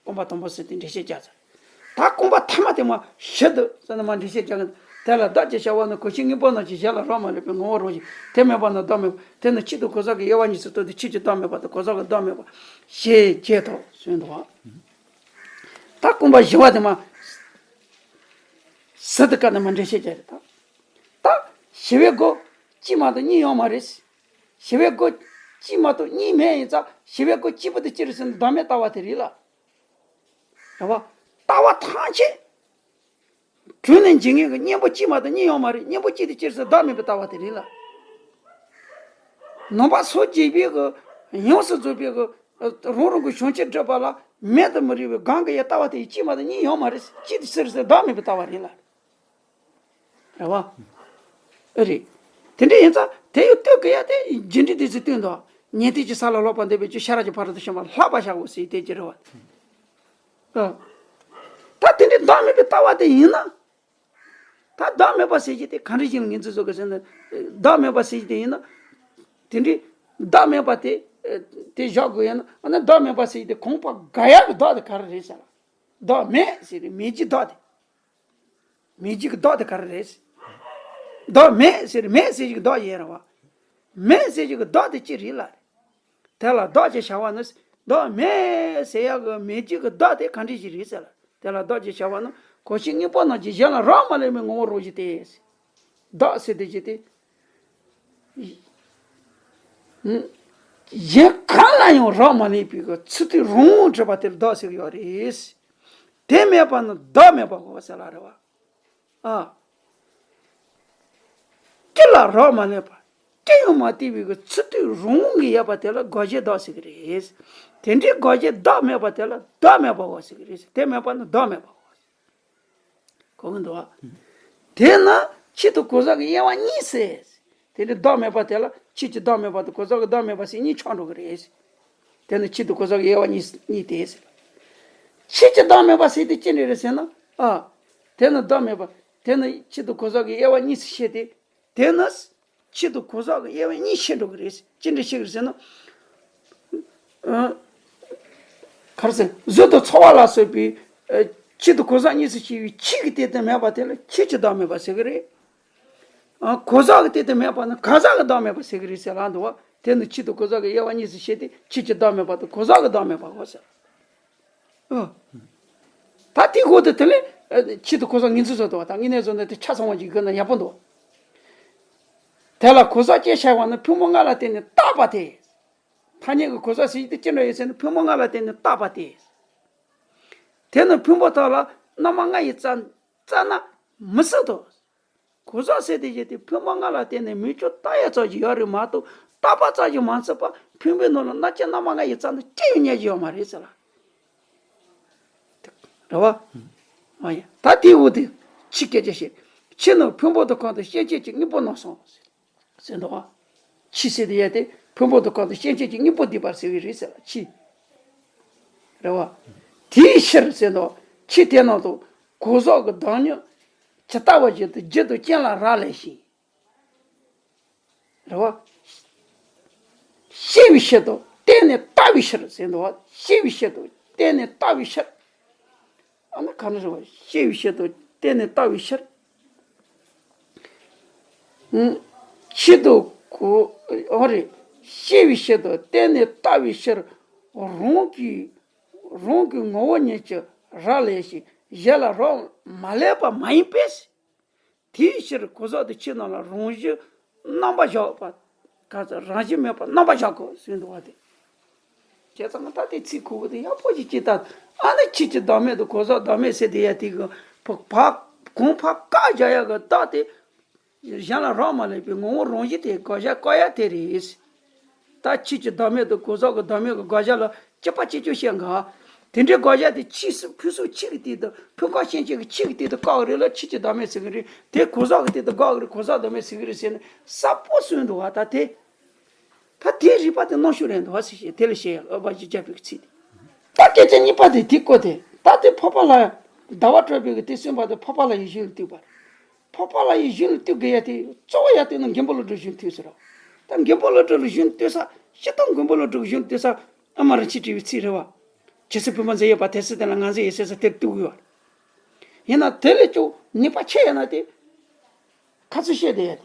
རྐང་པ་དང་པོ་ཟེར་དེ་འགྲེལ་བཤད་རྒྱག་ཚར། ད་རྐང་པ་ཐ་མ་དེ་མར་ཞིབ་ཏུ་ཟེར་ན་མར་འགྲེལ་བཤད་རྒྱག་གི། དེ་ལ་བདག་ཅེས་བྱ་བ་ནི་གང་ཞིག་དངོས་པོ་རྣམས་ཀྱི་གཞན་ལ་རག་མ་ལུས་པའི་ངོ་བོར་རོ་ཞིང་དེ་མེད་པ་ནི་བདག་མེད་པ། དེ་ནི་ཆོས་དང་གང་ཟག་གི་དབྱེ་བ་གཉིས་སུ་གཏོགས་ཏེ་ཆོས་ཀྱི་བདག་མེད་པ་དང་གང་ཟག་གི་བདག་མེད་པ་ཞེས་བརྗོད་དོ་གསུངས་འདུག་བ། ད་རྐང་པ་བཞི་པ་དེ་མར། ཟིལ་དུ་བཀལ་ནས་མར་འགྲེལ་བཤད་བྱས་རེད་ད། ད་ཞི་བའི་སྒོ་གཅིག་མ་གཏོགས་གཉིས་ཡོད་མ་རེད། ཞི་བའི་སྒོ་གཅིག་མ་གཏོགས་གཉིས་མེད་ཡིན་ཙང་ཞི་བའི་སྒོ་གཅིག་པུ་དེ་ཅི་རེད་ཟེར་ན་བདག་མེད་ལྟ་བ་དེ་རེད་ལ། རེད་བ། ལྟ་བ་ཐམས་ཅད་གྲོལ་ནས་འཇིག་ངེས་ཀྱི་གཉེན་པོ་གཅིག་མ་གཏོགས་གཉིས་ཡོད་མ་རེད། གཉེན་པོ་གཅིག་དེ་ཅི་རེད་ཟེར་ན་བདག་མེད་པའི་ལྟ་བ་དེ་རེད་ལ། ནང་པ་སོ་བརྒྱད་པའི་གི་ཡོངས་སུ་རྫོགས་པའི་གི་རང་རང་གི་བྱང་ཆུབ་སྒྲུབ་པ་ལ་མེད་དུ་མི་རིགས་པའི་གང་གི་ཡང་ལྟ་བ་དེ་ཡི་གཅིག་མ་གཏོགས་གཉིས་ཡོད་མ་རེད། གཅིག་དེ་ཅི་རེད་ཟེར་ན་བདག་མེད་པའི་ལྟ་བ་རེད་ལ། རེད་བ། ཨེ་རེད། དེ་འདྲ་ཡིན་ཙང་དེ་ཡང་སྟོན་གི་ཡ་དེ་རྒྱུ་འབྲས་དེ་ཚོ་སྟོན་དོ། ཉན་ཐོས་ཀྱི་ས་ལ་ལོག་པར་འདོད་པའི་ཆོས་ཤ་ར་གྱི་ཕ་རོལ་ཏུ་ཕྱིན་པ་ལྷག་པར་བྱའོ་ཟེར་དེ་ཅི་རེད་བ། ཨ། ད་དེ་འདྲའི་བདག་མེད་པའི་ལྟ་བ་དེ་ཡིན་ན། ད་བདག་མེད་པ་ཟེར་གྱི་དེ་ག་འདྲ་ཞིག་ལ་ངོས་འཛིན་བཟོ་དགོས་ཟེར་ན། བདག་མེད་པ་ཟེར་གྱི་དེ་ཡིན་ན། དེ་འདྲའི་བདག་མེད་པ་དེ་དེ་བཞག་དགོས་ཡིན་ན། ཨ་ནི་བདག་མེད་པ་ཟེར་གྱི་དེ་ཁོང་པ་ག་ཡག་གི་བདག་དེ་ག་རེ་རེད་ཟེར་ལ། བདག་མེད་ཟེར་རེད། མེད་ཀྱི་བདག་དེ། མེད་ཀྱི་བདག་དེ་ག་རེ་རེད། བདག་མེད་ཟེར་རེད། མེད་ཟེར་གྱི་བདག་ཡིན་རེད་བ། མེད་ཟེར་གྱི་བདག་དེ་ཅི་རེད་ལ། དེ་ལ་བདག་ཅེས་བྱ་བ་ནི། བདག་མེད་ཟེར་ཡག་གི་མེད་ཀྱི་གི་བདག་དེ་ག་འདྲ་ཞིག་རེད་ཟེར་ལ། དེ་ལ་བདག་ཅེས་བྱ་བ་ནི་གང་ཞིག་དངོས་པོ་རྣམས་ཀྱི་གཞན་ལ་རག་མ་ལས་པའི་ངོ་བོ་རང་བཞིན་ཏེ། བདག་ཟེར་དེ་ཅི་སྟེ། གཞན་གང་ལ་ཡང་རག་མ་ལས་པའི་གི་ཚུལ་དུ་རང་དབང་གྲུབ་པ་དེ་ལ་བདག་ཟེར་གྱི་ཡོད་རེད། དེ་མེད་པ་ནི་བདག་མེད་པའོ་ཟེར་ལ་རེད་བ། ཨ། ཅི་ལ་རག་མ་ལས་པ། ཅི་ཡང་མ་བལྟས་པའི་གི་ཚུལ་དུ་རང་དབང་གི་ཡོད་པ་དེ་ལ་དགག་བྱའི་བདག་ཟེར་གི་རེད། དེ་འདྲའི་དགག་བྱའི་བདག་མེད་པ་དེ་ལ་བདག་མེད་པའོ་ཟེར་གི་རེད། དེ་མེད་པ་ནི་བདག་མེད་པའོ། གོ་གི་འདུག་བ། དེས་ན་ཆོས་དང་གང་ཟག་གི་དབྱེ་བ་གཉིས་སེ། དེ་འདྲའི་བདག་མེད་པ་དེ་ལ་ཆོས་ཀྱི་བདག་མེད་པ་དང་གང་ཟག་གི་བདག་མེད་པ་ཟེར་གཉིས་ཆགས་འགྲོ་གི་རེད། དེ་ནི་ཆོས་དང་གང་ཟག་གི་དབྱེ་བ་གཉིས་གཉིས་ཏེ་ཟེར། ཆོས་ཀྱི་བདག་མེད་པ་ཟེར་དེ་ཅི་འདྲ་རེད་ཟེར་ན། ཨ། དེ་ནི་བདག་མེད་པ། དེ་ནི་ཆོས་དང་གང་ཟག་གི་དབྱེ་བ་གཉིས་སུ་ཕྱེ་སྟེ། དེ་ནི་ཆོས་དང་གང་ཟག་གི་དབྱེ་བ་གཉིས་ཕྱེ་འགྲོ་གི་རེད། ཅི་འདྲ་ཕྱེ་གི་རེད་ཟེར་ན། ཨ། ག་རེ་ཟེར། གཟུགས་དང་ཚོར་བ་ལ་སོགས་པའི་ཨ་ཆོས་དང་གང་ཟག་གཉིས་སུ་ཕྱེ་བའི་ཆོས་ཀྱི་སྟེང་དུ་མེད་པ་དེ་ལ་ཆོས་ཀྱི་བདག་མེད་པ་ཟེར་གི་རེད། ཨ། གང་ཟག་གི་སྟེང་དུ་མེད་པ་ནི་གང་ཟག་གི་བདག་མེད་པ་ཟེར་གི་རེད་ཟེར་ལབ་འདུག་བ། དེ་ནི་ཆོས་དང་གང་ཟག་གི་དབྱེ་བ་གཉིས་སུ་ཕྱེ་སྟེ་ཆོས་ཀྱི་བདག་མེད་པ་དང་གང་ཟག་གི་བདག་མེད་པའོ་ཟེར། ཨ། ད་དེའི་འོག་ཏུ་དེ་ལས་ཨ་ཆོས་དང་གང་ཟག་ངོས་འཛིན་བཟོ་འདུག་བ། ད་དངོས་གནས་བཟོ་ན་དེ་ཆ་ཚང་བ་ཞིག་དགོས་ན་ཡག་པོ་འདུག། དེ་ལ་གང་ཟག་ཅེས་བྱ་བ་ནི་ཕུང་པོ་ལྔ་ལ་བརྟེན་ནས་བཏགས་པ་སྟེ། ཐ་སྙད་ཀྱི་གང་ཟག་ཟེར་གྱི་དེ་ཅི་འདྲ་ཡོད་ཟེར་ན་ཕུང་པོ་ལྔ་ལ་བརྟེན་ནས་བཏགས་པ་སྟེ། དེ་ནི་ཕུང་པོ་དག་ལ་རྣམ་པ་ལྔ་ཡིས་བརྩམས་བརྩམས་ན་མི་སྲིད་དོ། གང་ཟག་ཟེར་དེ་བཞིན་དེ་ཕུང་པོ་ལྔ་ལ་བརྟེན་ནས་མིག་ཆུ་བཏགས་ཡ་ཙམ་ཞིག་ཡོད་རེད་མ་གཏོགས་བཏགས་པ་ཙམ་ཞིག་མ་ཚད་པ་ཕུང་པོའི་ནང་ལ་རྣམ་ཅན་རྣམ་པ་ལྔ་ཡིས་བརྩམས་ན་ཅི་ཡང་རྙེད་རྒྱུ་ཡོད་མ་རེད་ཟེར་ལ། རེད་བ། ཨ་ཡ། ད་དེའི་འོག་ཏུ་ཆོས་སྐད་ཅེས་བཤད། ཆོས་ནི་ཕུང་པོ་དང་ཁམས་དང་སྐྱེ་མཆེད་ཀྱི་དངོས་པོ་རྣམས་སོ། ཟེར་འདུག་བ། ཆོས་ཟེར་དེ་ཡ་དེ་ཕུང་པོ་དང་ཁམས་དང་སྐྱེ་མཆེད་ཀྱི་དངོས་པོ་སྡུད་པར་ཟེར་བའི་རིགས་ཟེར་ལ་ཆོས། རེད་བ། དེའི་ཕྱིར་ཟེར་འདུག་བ། ཆོས་དེ་རྣམས་དང་གང་ཟག་གི་བདག་ཉིད་ཇི་ལྟ་བ་བཞིན་དུ་རྒྱུ་དང་རྐྱེན་ལ་རག་ལས་ཤིང་། རེད་བ། ཤེས་པའི་ཕྱིར་དང་བརྟེན་ནས་བཏགས་པའི་ཕྱིར་ཟེར་འདུག་བ། ཤེས་པའི་ཕྱིར་དང་བརྟེན་ནས་བཏགས་པའི་ཕྱིར། ཨ་ནི་ག་ནི་རེད་བ། ཤེས་པའི་ཕྱིར་དང་བརྟེན་ནས་བཏགས་པའི་ཕྱིར། ཨང་། ཆོས་དང་གང་། ཨོ་རེད། ཤེས་པའི་ཕྱིར་དང་བརྟེན་ནས་བཏགས་པའི་ཕྱིར། རང་གི། རང་གི་ངོ་བོ་ཉིད་ཀྱིས་རག་ལས་ཤིང་གཞན་ལ་རག་མ་ལས་པ་མ་ཡིན་པས། དེའི་ཕྱིར་གང་ཟག་དེ་ཆོས་རྣམས་ལ་རང་བཞིན་རྣམ་པར་གཞག་པ། ག་ཚོད་རང་བཞིན་མེད་པར་རྣམ་པར་གཞག་གོ་ཟེར་འདུག་བ་དེ། བྱས་ཙང་ད་དེ་ཚིག་ཁུ་བོ་དེ་ཡག་པོ་ཞིག་ཅིག་ལྟ། ཨ་ནི་ཆོས་ཀྱི་བདག་མེད་དང་གང་ཟག་བདག་མེད་ཟེར་དེ་ཡ་དེ་གི་ཕ་ཕ་གོང་ཕ་བཀག་རྒྱག་ཡ་གི་རྟགས་དེ། གཞན་ལ་རག་མ་ལས་པའི་ངོ་བོ་རང་བཞིན་དེ་དགག་བྱ་བཀག་ཡ་དེ་རེད། ད་ཆོས་ཀྱི་བདག་མེད་དང་གང་ཟག་གི་བདག་མེད་ཀྱི་དགག་བྱ་ལ་གཅིག་པ་གཅིག་རྐྱང་བཤད་འགའ། དེ་འདྲའི་དགག་བྱ་དེ་ཆོས་སུ་ཕུན་སུམ་ཆོས་ཀྱི་སྟེང་དུ་ཕུང་ཁམས་སྐྱེ་མཆེད་ཀྱི་ཆོས་ཀྱི་སྟེང་དུ་བཀག་གི་རེད་ལ་ཆོས་ཀྱི་བདག་མེད་ཟེར་གི་རེད། དེ་གང་ཟག་གི་སྟེང་དུ་བཀག་གི་རེད། གང་ཟག་བདག་མེད་ཟེར་གི་རེད་ཟེར་ནས་གསལ་པོ་གསུངས་འདུག་བ། ད་དེ། ད་དེའི་རིགས་པ་དེ་རྣམ་གཞག་རེད་འདུག་བ་ཟེར་ཞེས་དེ་ལ་བཤད་ཡ་ཨོ་བ་ཞིག་བརྒྱབ་པའི་ཚིག་དེ། ད་སྐད་ཆ་གཉིས་པ་དེ་དེ་བཀོད་དེ་ད་དེ་འཕགས་པ་ལྷ་ཟླ་བ་གྲགས་པའི་གི་དེ་གསུངས་པ་དེ་འཕགས་པ་ལྷ་ཡི་གཞུང་ལ་གཏུགས་པ་རེད། འཕགས་པ་ལྷ་ཡི་གཞུང་ལ་གཏུགས་དགོས་ཡ་དེ་གཙོ་བོ་ཡ་དེ་ནི་མགོན་པོ་བློ་གྲོས་གཞུང་གཏུགས་ཟེར་རོ། ད་མགོན་པོ་བློ་གྲོས་ལ་གཞུང་གཏུགས་ས་སྤྱིར་བཏང་མགོན་པོ་བློ་གྲོས་གཞུང་གཏུགས་ས་ཨ་མ་རིན་ཆེན་བྲིས་པའི་ཚིག་རེད་བ། ཇི་སྲིད་ཕུང་པོ་འཛིན་ཡོད་པ་དེ་སྲིད་དེ་ལ་ངར་འཛིན་ཡོད་ཟེར་ས་དེར་གཏུགས་དགོས་བ། ཡིན་ན་དེ་ལས་ཀྱང་ནུས་པ་ཆེ་ཡོད་ན་དེ། ཁ་ཚུར་བཤད་བསྡད་ཡ་དེ།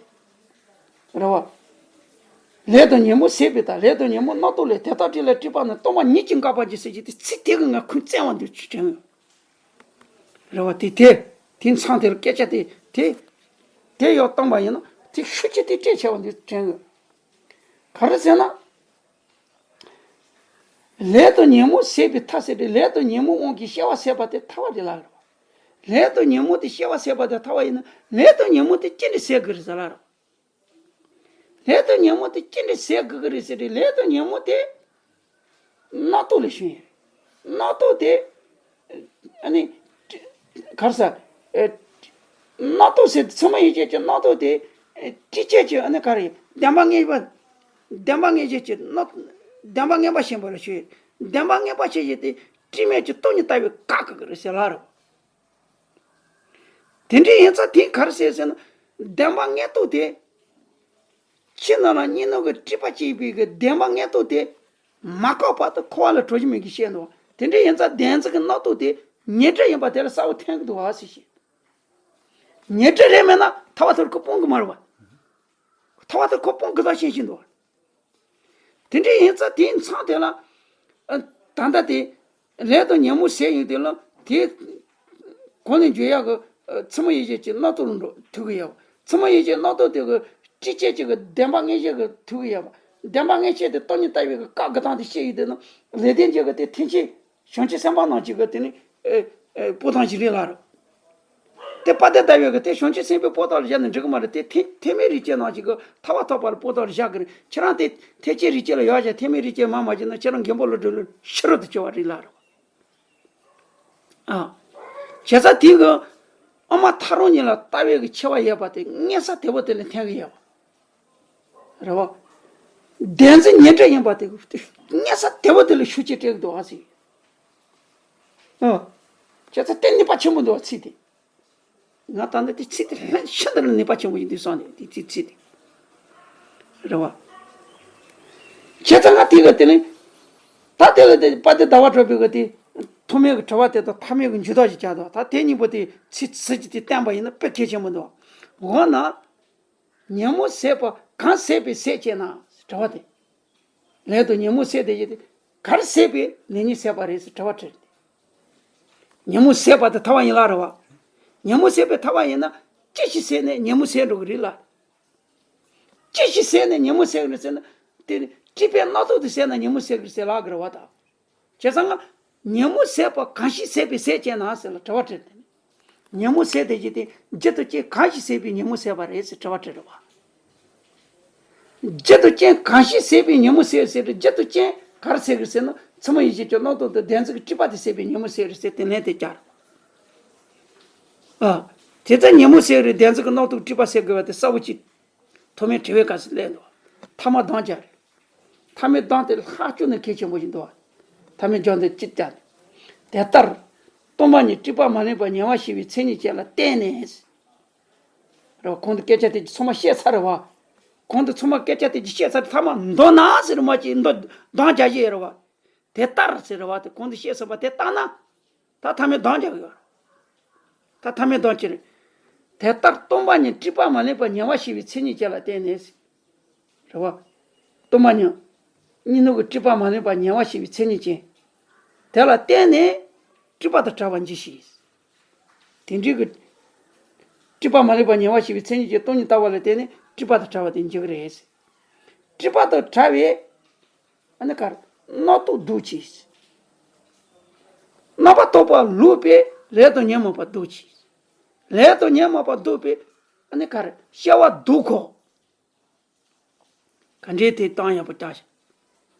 རེད་བ། ལས་དང་ཉོན་མོངས་ཟད་པའི་རྟགས། ལས་དང་ཉོན་མོངས་རྣམ་རྟོག་ལས། དེ་དག་བྲལ་ལ་སྤྲོས་པ་ནི། སྟོང་པ་ཉིད་ཀྱིས་འགགས་པར་འགྱུར་ཟེར་གྱི་དེ་ཚིག་དེ་གི་ང་ཁུངས་བཙན་པ་འདུག་ཅེས་དྲན་ཡོད། རེད་བ། དེ་དེ། དེ་མཚམས་དེར་སྐད་ཆ་དེ་དེ་དེ་ཡོག་བཏང་པ་ཡིན་ན་དེ་ཤུགས་ཆེ་དེ་སྤྲད་ཆེ་བ་འདི་དྲན་གི། ག་རེ་ཟེར་ན། ལས་དང་ཉོན་མོངས་ཟད་པའི་མཐའ་ཟེར་ཏེ་ལས་དང་ཉོན་མོངས་དབང་གིས་སྐྱེ་བ་ཟད་པ་དེ་ཐར་བ་རེད་ལབ་རེད། ལས་དང་ཉོན་མོངས་དེ་སྐྱེ་བ་ཟད་པ་དེ་ཐར་བ་ཡིན་ན་ལས་དང་ཉོན་མོངས་དེ་ཅི་འདྲ་ཟད་དགོས་རེད་ཟེར་ལབ་རེད། ལས་དང་ཉོན་མོངས་དེ་ཅི་འདྲ་ཟད་དགོས་ཀྱི་རེད་ཟེར་ཏེ་ལས་དང་ཉོན་མོངས་དེ་རྣག་ཐོག་ལས་བྱུང་ཡོད། རྣག་ཐོག་དེ་ཨ་ནི་གར་ས་རྣག་ཐོག་ཟེར་ཚང་མ་ཡིན་ཅེས་ཀྱི་རྣག་ཐོག་དེ་དྲི་བཅས་ཀྱི་ཨ་ནི་ག་རེ་བདེན་པ་ངེས་པ་བདེན་པ་ངེས་ཅན་གྱི་རྣག་བདེན་པ་ངེས་པ་ཞེན་པ་ལ་ཞུ་ཡོད། བདེན་པ་ངེས་པ་ཞེས་བྱས་ཏེ་དྲི་མེད་ཀྱི་སྟོང་ཉིད་ལྟ་བུའི་བཀག་གི་རེད་ཟེར་ལབ་རེད། དེ་འདྲ་ཡིན་ཙང་དེ་ག་རེ་ཟེར་ཟེར་ན་བདེན་པ་ངེས་རྟོགས་དེ། ཕྱི་ནང་ལ་གཉིས་སྣང་གི་སྒྲིབ་པ་བཅས་པའི་གི་བདེན་པ་ངེས་རྟོགས་དེ་མ་བཀག་བར་དུ་འཁོར་བ་ལ་གྲོལ་རྒྱུ་མེད་གི་བཤད་འདུག་དེ་འདྲ་ཡིན་ཙང་བདེན་འཛིན་གྱི་རྣག་ཐོག་དེ་ཉེར་སྒྲིབ་ཡིན་པ་དེ་ལ་གསལ་པོ་འཐོན་གི་འདུག་ཨ་ཟེར་བཤད། ཉེར་སྒྲིབ་རེད་མེད་ན་ཐར་པ་ཐོབ་ཁོ་སྤོང་གི་མ་རེད་བ། ཐར་པ་ཐོབ་ཁོ་སྤོང་གི་ད་ཤེས་བཞིན་འདུག་དེ་འདྲ་ཡིན་ཙང་དེའི་མཚམས་དེ་ལ་ཨ་ད་ལྟ་དེ་ལས་དང་ཉོན་མོངས་ཟད་ཡོང་དུས་ལ་དེ་གོང་ནས་འཇོག་ཡག་གི་ཨ་ཚད་མ་ཡེ་ཤེས་ཀྱི་རྣག་ཐོག་ལ་འགྲོ་ཐུག་གི་ཡོད། ཚད་མ་ཡེ་ཤེས་རྣག་ཐོག་དེ་གི་དྲི་བཅས་ཀྱི་གི་བདེན་པ་ངེས་ཤེས་ཀྱི་ཐུག་གི་ཡོད་པ། བདེན་པ་ངེས་ཤེས་དེ་སྟོང་ཉིད་ལྟ་བའི་གི་བཀག་གི་སྟངས་དེ་བཤད་ཡོད་དེ་ན་ལེགས་ལྡན་འབྱེད་གི་དེ་ཐེག་ཆེན་བྱང་ཆུབ་སེམས་དཔའ་རྣམས་ཀྱི་གི་དེ་ནི་ཨེ་ཨེ་སྤོང་སྟངས་ཤིག་རེད་ལ་རེད། དེ་དཔལ་ལྡན་ཟླ་བའི་གི་དེ་བྱང་ཆུབ་སེམས་དཔའི་སྤོང་སྟངས་ལ་བཞག་ན་འགྲིག་གི་མ་རེད། དེ་ཐེག་ཐེག་དམན་རིགས་ཅན་རྣམས་ཀྱི་གི་ཐར་པ་ཐོབ་པར་སྤོང་སྟངས་ལ་བཞག་གི་རེད། ཁྱེད་རང་དེ་ཐེག་ཆེན་རིགས་ཅན་ལ་ཡོད་ཀྱང་ཐེག་དམན་རིགས་ཅན་མ་མ་བྱས་ན་ཁྱེད་རང་མགོན་པོ་ཀླུ་སྒྲུབ་ལ་ཤེས་རབ་ཏུ་གྱུར་པ་རེད་ལ་རེད། ཨ། བྱས་ཙང་དེ་གི་ཨ་མ་ཐག་རིང་གཉིས་ལ་ལྟ་བའི་གི་ཆེ་བ་ཡོད་པ་དེ་མངོན་གསལ་དོད་པོ་དེ་ལ་འཐོན་གི་ཡོད་པ། རེད་བ། བདེན་འཛིན་ཉེར་སྒྲིབ་ཡིན་པ་དེ་མངོན་གསལ་དོད་པོ་དེ་ལ་ཤུགས་ཆེ་སྤྲད་ཀྱི་འདུག་ཨ་ཟེར། ཨ། བྱས་ཙང་དེ་ནུས་པ་ཆེན་པོ་འདུག་ཨ་ཚིག་དེ། ང་ད་ནི་དེ་ཚིག་དེ་ལྷན་ཤིན་ཏུ་ལ་ནུས་པ་ཆེན་པོ་ཡིན་དུས་སོང་ནས་དེ་ཚིག་ཚིག་དེ། རེད་བ། བྱས་ཙང་ང་དེ་ག་དེ་ནི། ད་དེ་ལ་དེ་དཔལ་ལྡན་ཟླ་བ་གྲགས་པའི་ག་དེ། ཐོག་མའི་གི་དྲི་བ་དེ་དང་ཐ་མའི་གི་འཇུག་ལྡོག་ཅིག་བྱ་དང་ད་དེ་གཉིས་པོ་དེ་ཚིག་ཚིག་ཅིག་དེ་བསྟན་པ་ཡིན་ན་དཔེ་གལ་ཆེན་པོ་འདུག་འོ་ན། ཉོན་མོངས་ཟད་པ་གང་ཟད་པས་ཟད་ཅེ་ན། དྲི་བ་དེ། ལས་དང་ཉོན་མོངས་ཟད་དེ་ཡོད་དེ། གར་ཟད་པས་ལས་ཉོན་ཟད་པ་རེད་ཟེར་དྲི་བ་དྲིས་ཏེ། ཉོན་མོངས་ཟད་པ་དེ་ཐར་པ་ཡིན་ལ་རེད་བ། ཉོན་མོངས་ཟད་པས་ཐར་པ་ཡིན་ན་ཅི་ཞིག་ཟད་ནས་ཉོན་མོངས་ཟད་འགྲོ་གི་རེད་ལ། ཅི་ཞིག་ཟད་ནས་ཉོན་མོངས་ཟད་གི་རེད་ཟེར་ན། དེ་ནི་སྒྲིབ་པའི་རྣག་ཐོག་དེ་ཟད་ན་ཉོན་མོངས་ཟད་གི་རེད་ཟེར་ལབ་གི་རེད་བ་ད། བྱས་ཙང་ང་། ཉོན་མོངས་ཟད་པ་གང་ཞིག་ཟད་པས་ཟད་ཅེ་ན་ཟེར་ལ་དྲི་བ་དྲིས་ཏེ། ཉོན་མོངས་ཟད་དེ་ཅི་སྟེ་རྒྱུ་དང་རྐྱེན་གང་ཞིག་ཟད་པས་ཉོན་མོངས་ཟད་པ་རེད་ཟེར་དྲི་བ་དྲིས་རེད་བ། རྒྱུ་དང་རྐྱེན་གང་ཞིག་ཟད་པས་ཉོན་མོངས་ཟད་ཟེར་ཏེ་རྒྱུ་དང་རྐྱེན་ག་རེ་ཟད་གི་ཟེར་ན་ཚད་མ་ཡེ་ཤེས་ཀྱི་རྣག་ཐོག་དང་བདེན་འཛིན་གྱི་སྒྲིབ་པ་དེ་ཟད་པས་ཉོན་མོངས་ཟད་རེད་ཟེར་ཏེ་ལན་དེ་བསྐྱར། ཨ། དེ་ལྟར་ཉོན་མོངས་ཟད་རེད་བདེན་འཛིན་གྱི་རྣག་ཐོག་སྒྲིབ་པ་ཟད་དགོས་པ་དེ་གསལ་པོ་ཅིག་ཐོག་མའི་དྲི་བའི་སྐབས་སུ་སླེབས་འདུག་ཐ་མ་གདམས་བྱ་རེད། ཐ་མའི་གདམས་དེ་ལྷག་སྐྱོན་ནི་གལ་ཆེན་པོ་ཞིག་འདུག་ཐ་མའི་སྦྱོར་འདི་ཅི་ལྟར། དེ་ལྟར། སྟོང་པ་ཉིད་སྒྲིབ་པ་མ་ལུས་པ་ཉེ་བར་ཞི་བའི་མཚན་ཉིད་ཅན་ལ་བརྟེན་ནས། རེད་བ། གོང་དུ་སྐད་ཆ་དེ་ཚང་མ་བཤད་ཚར་རེད་བ། གོང་དུ་ཚང་མ་སྐད་ཆ་དེ་བཤད་ཚར་ཐ་མ་མདོར་ན་ཟེར་མ་ཅིག་མདོ་གདམས་བྱ་ཞིག་རེད་བ། དེ་ལྟར་ཟེར་རེད་བ་དེ་གོང་དུ་བཤད་ཚར་བ་དེ་ལྟར་ན། ད་ཐ་མའི་གདམས་བྱ་གི་ཡོད། ད་ཐ་མའི་གདམས་ཅི་རེད། དེ་ལྟར་སྟོང་པ་ཉིད་སྒྲིབ་པ་མ་ལུས་པ་ཉེ་བར་ཞི་བའི་མཚན་ཉིད་ཅན་ལ་བརྟེན་ནས། རེད་བ། སྟོང་པ་ཉིད། གཉིས་སྣང་གི་སྒྲིབ་པ་མ་ལུས་པ་ཉེ་བར་ཞི་བའི་མཚན་ཉིད་ཅན། དེ་ལ་བརྟེན་ནས་སྒྲིབ་པ་དང་བྲལ་བ་འཇིག་ཞིང་། དེ་འདྲའི་གི། སྒྲིབ་པ་མ་ལུས་པ་ཉེ་བར་ཞི་བའི་མཚན་ཉིད་ཅན་སྟོང་ཉིད་ལྟ་བ་ལ་བརྟེན་ནས་སྒྲིབ་པ་དང་བྲལ་བ་དེ་འཇིག་གི་རེད། སྒྲིབ་པ་དང་བྲལ་བའི། ཨ་ནི་གར། རྣག་ཐོག་ལྡོག་ཅིང་། རྣམ་པར་རྟོག་པ་ལུག་པས་ལས་དང་ཉོན་མོངས་པ་ལྡོག་ཅིང་། ལས་དང་ཉོན་མོངས་པ་ལྡོག་པས། ཨ་ནི་གར། སྐྱེ་བ་ལྡོག་གོ། ག་འདྲའི་དེ་གདམས་ཡག་པོ་བྱ་ཞིང་།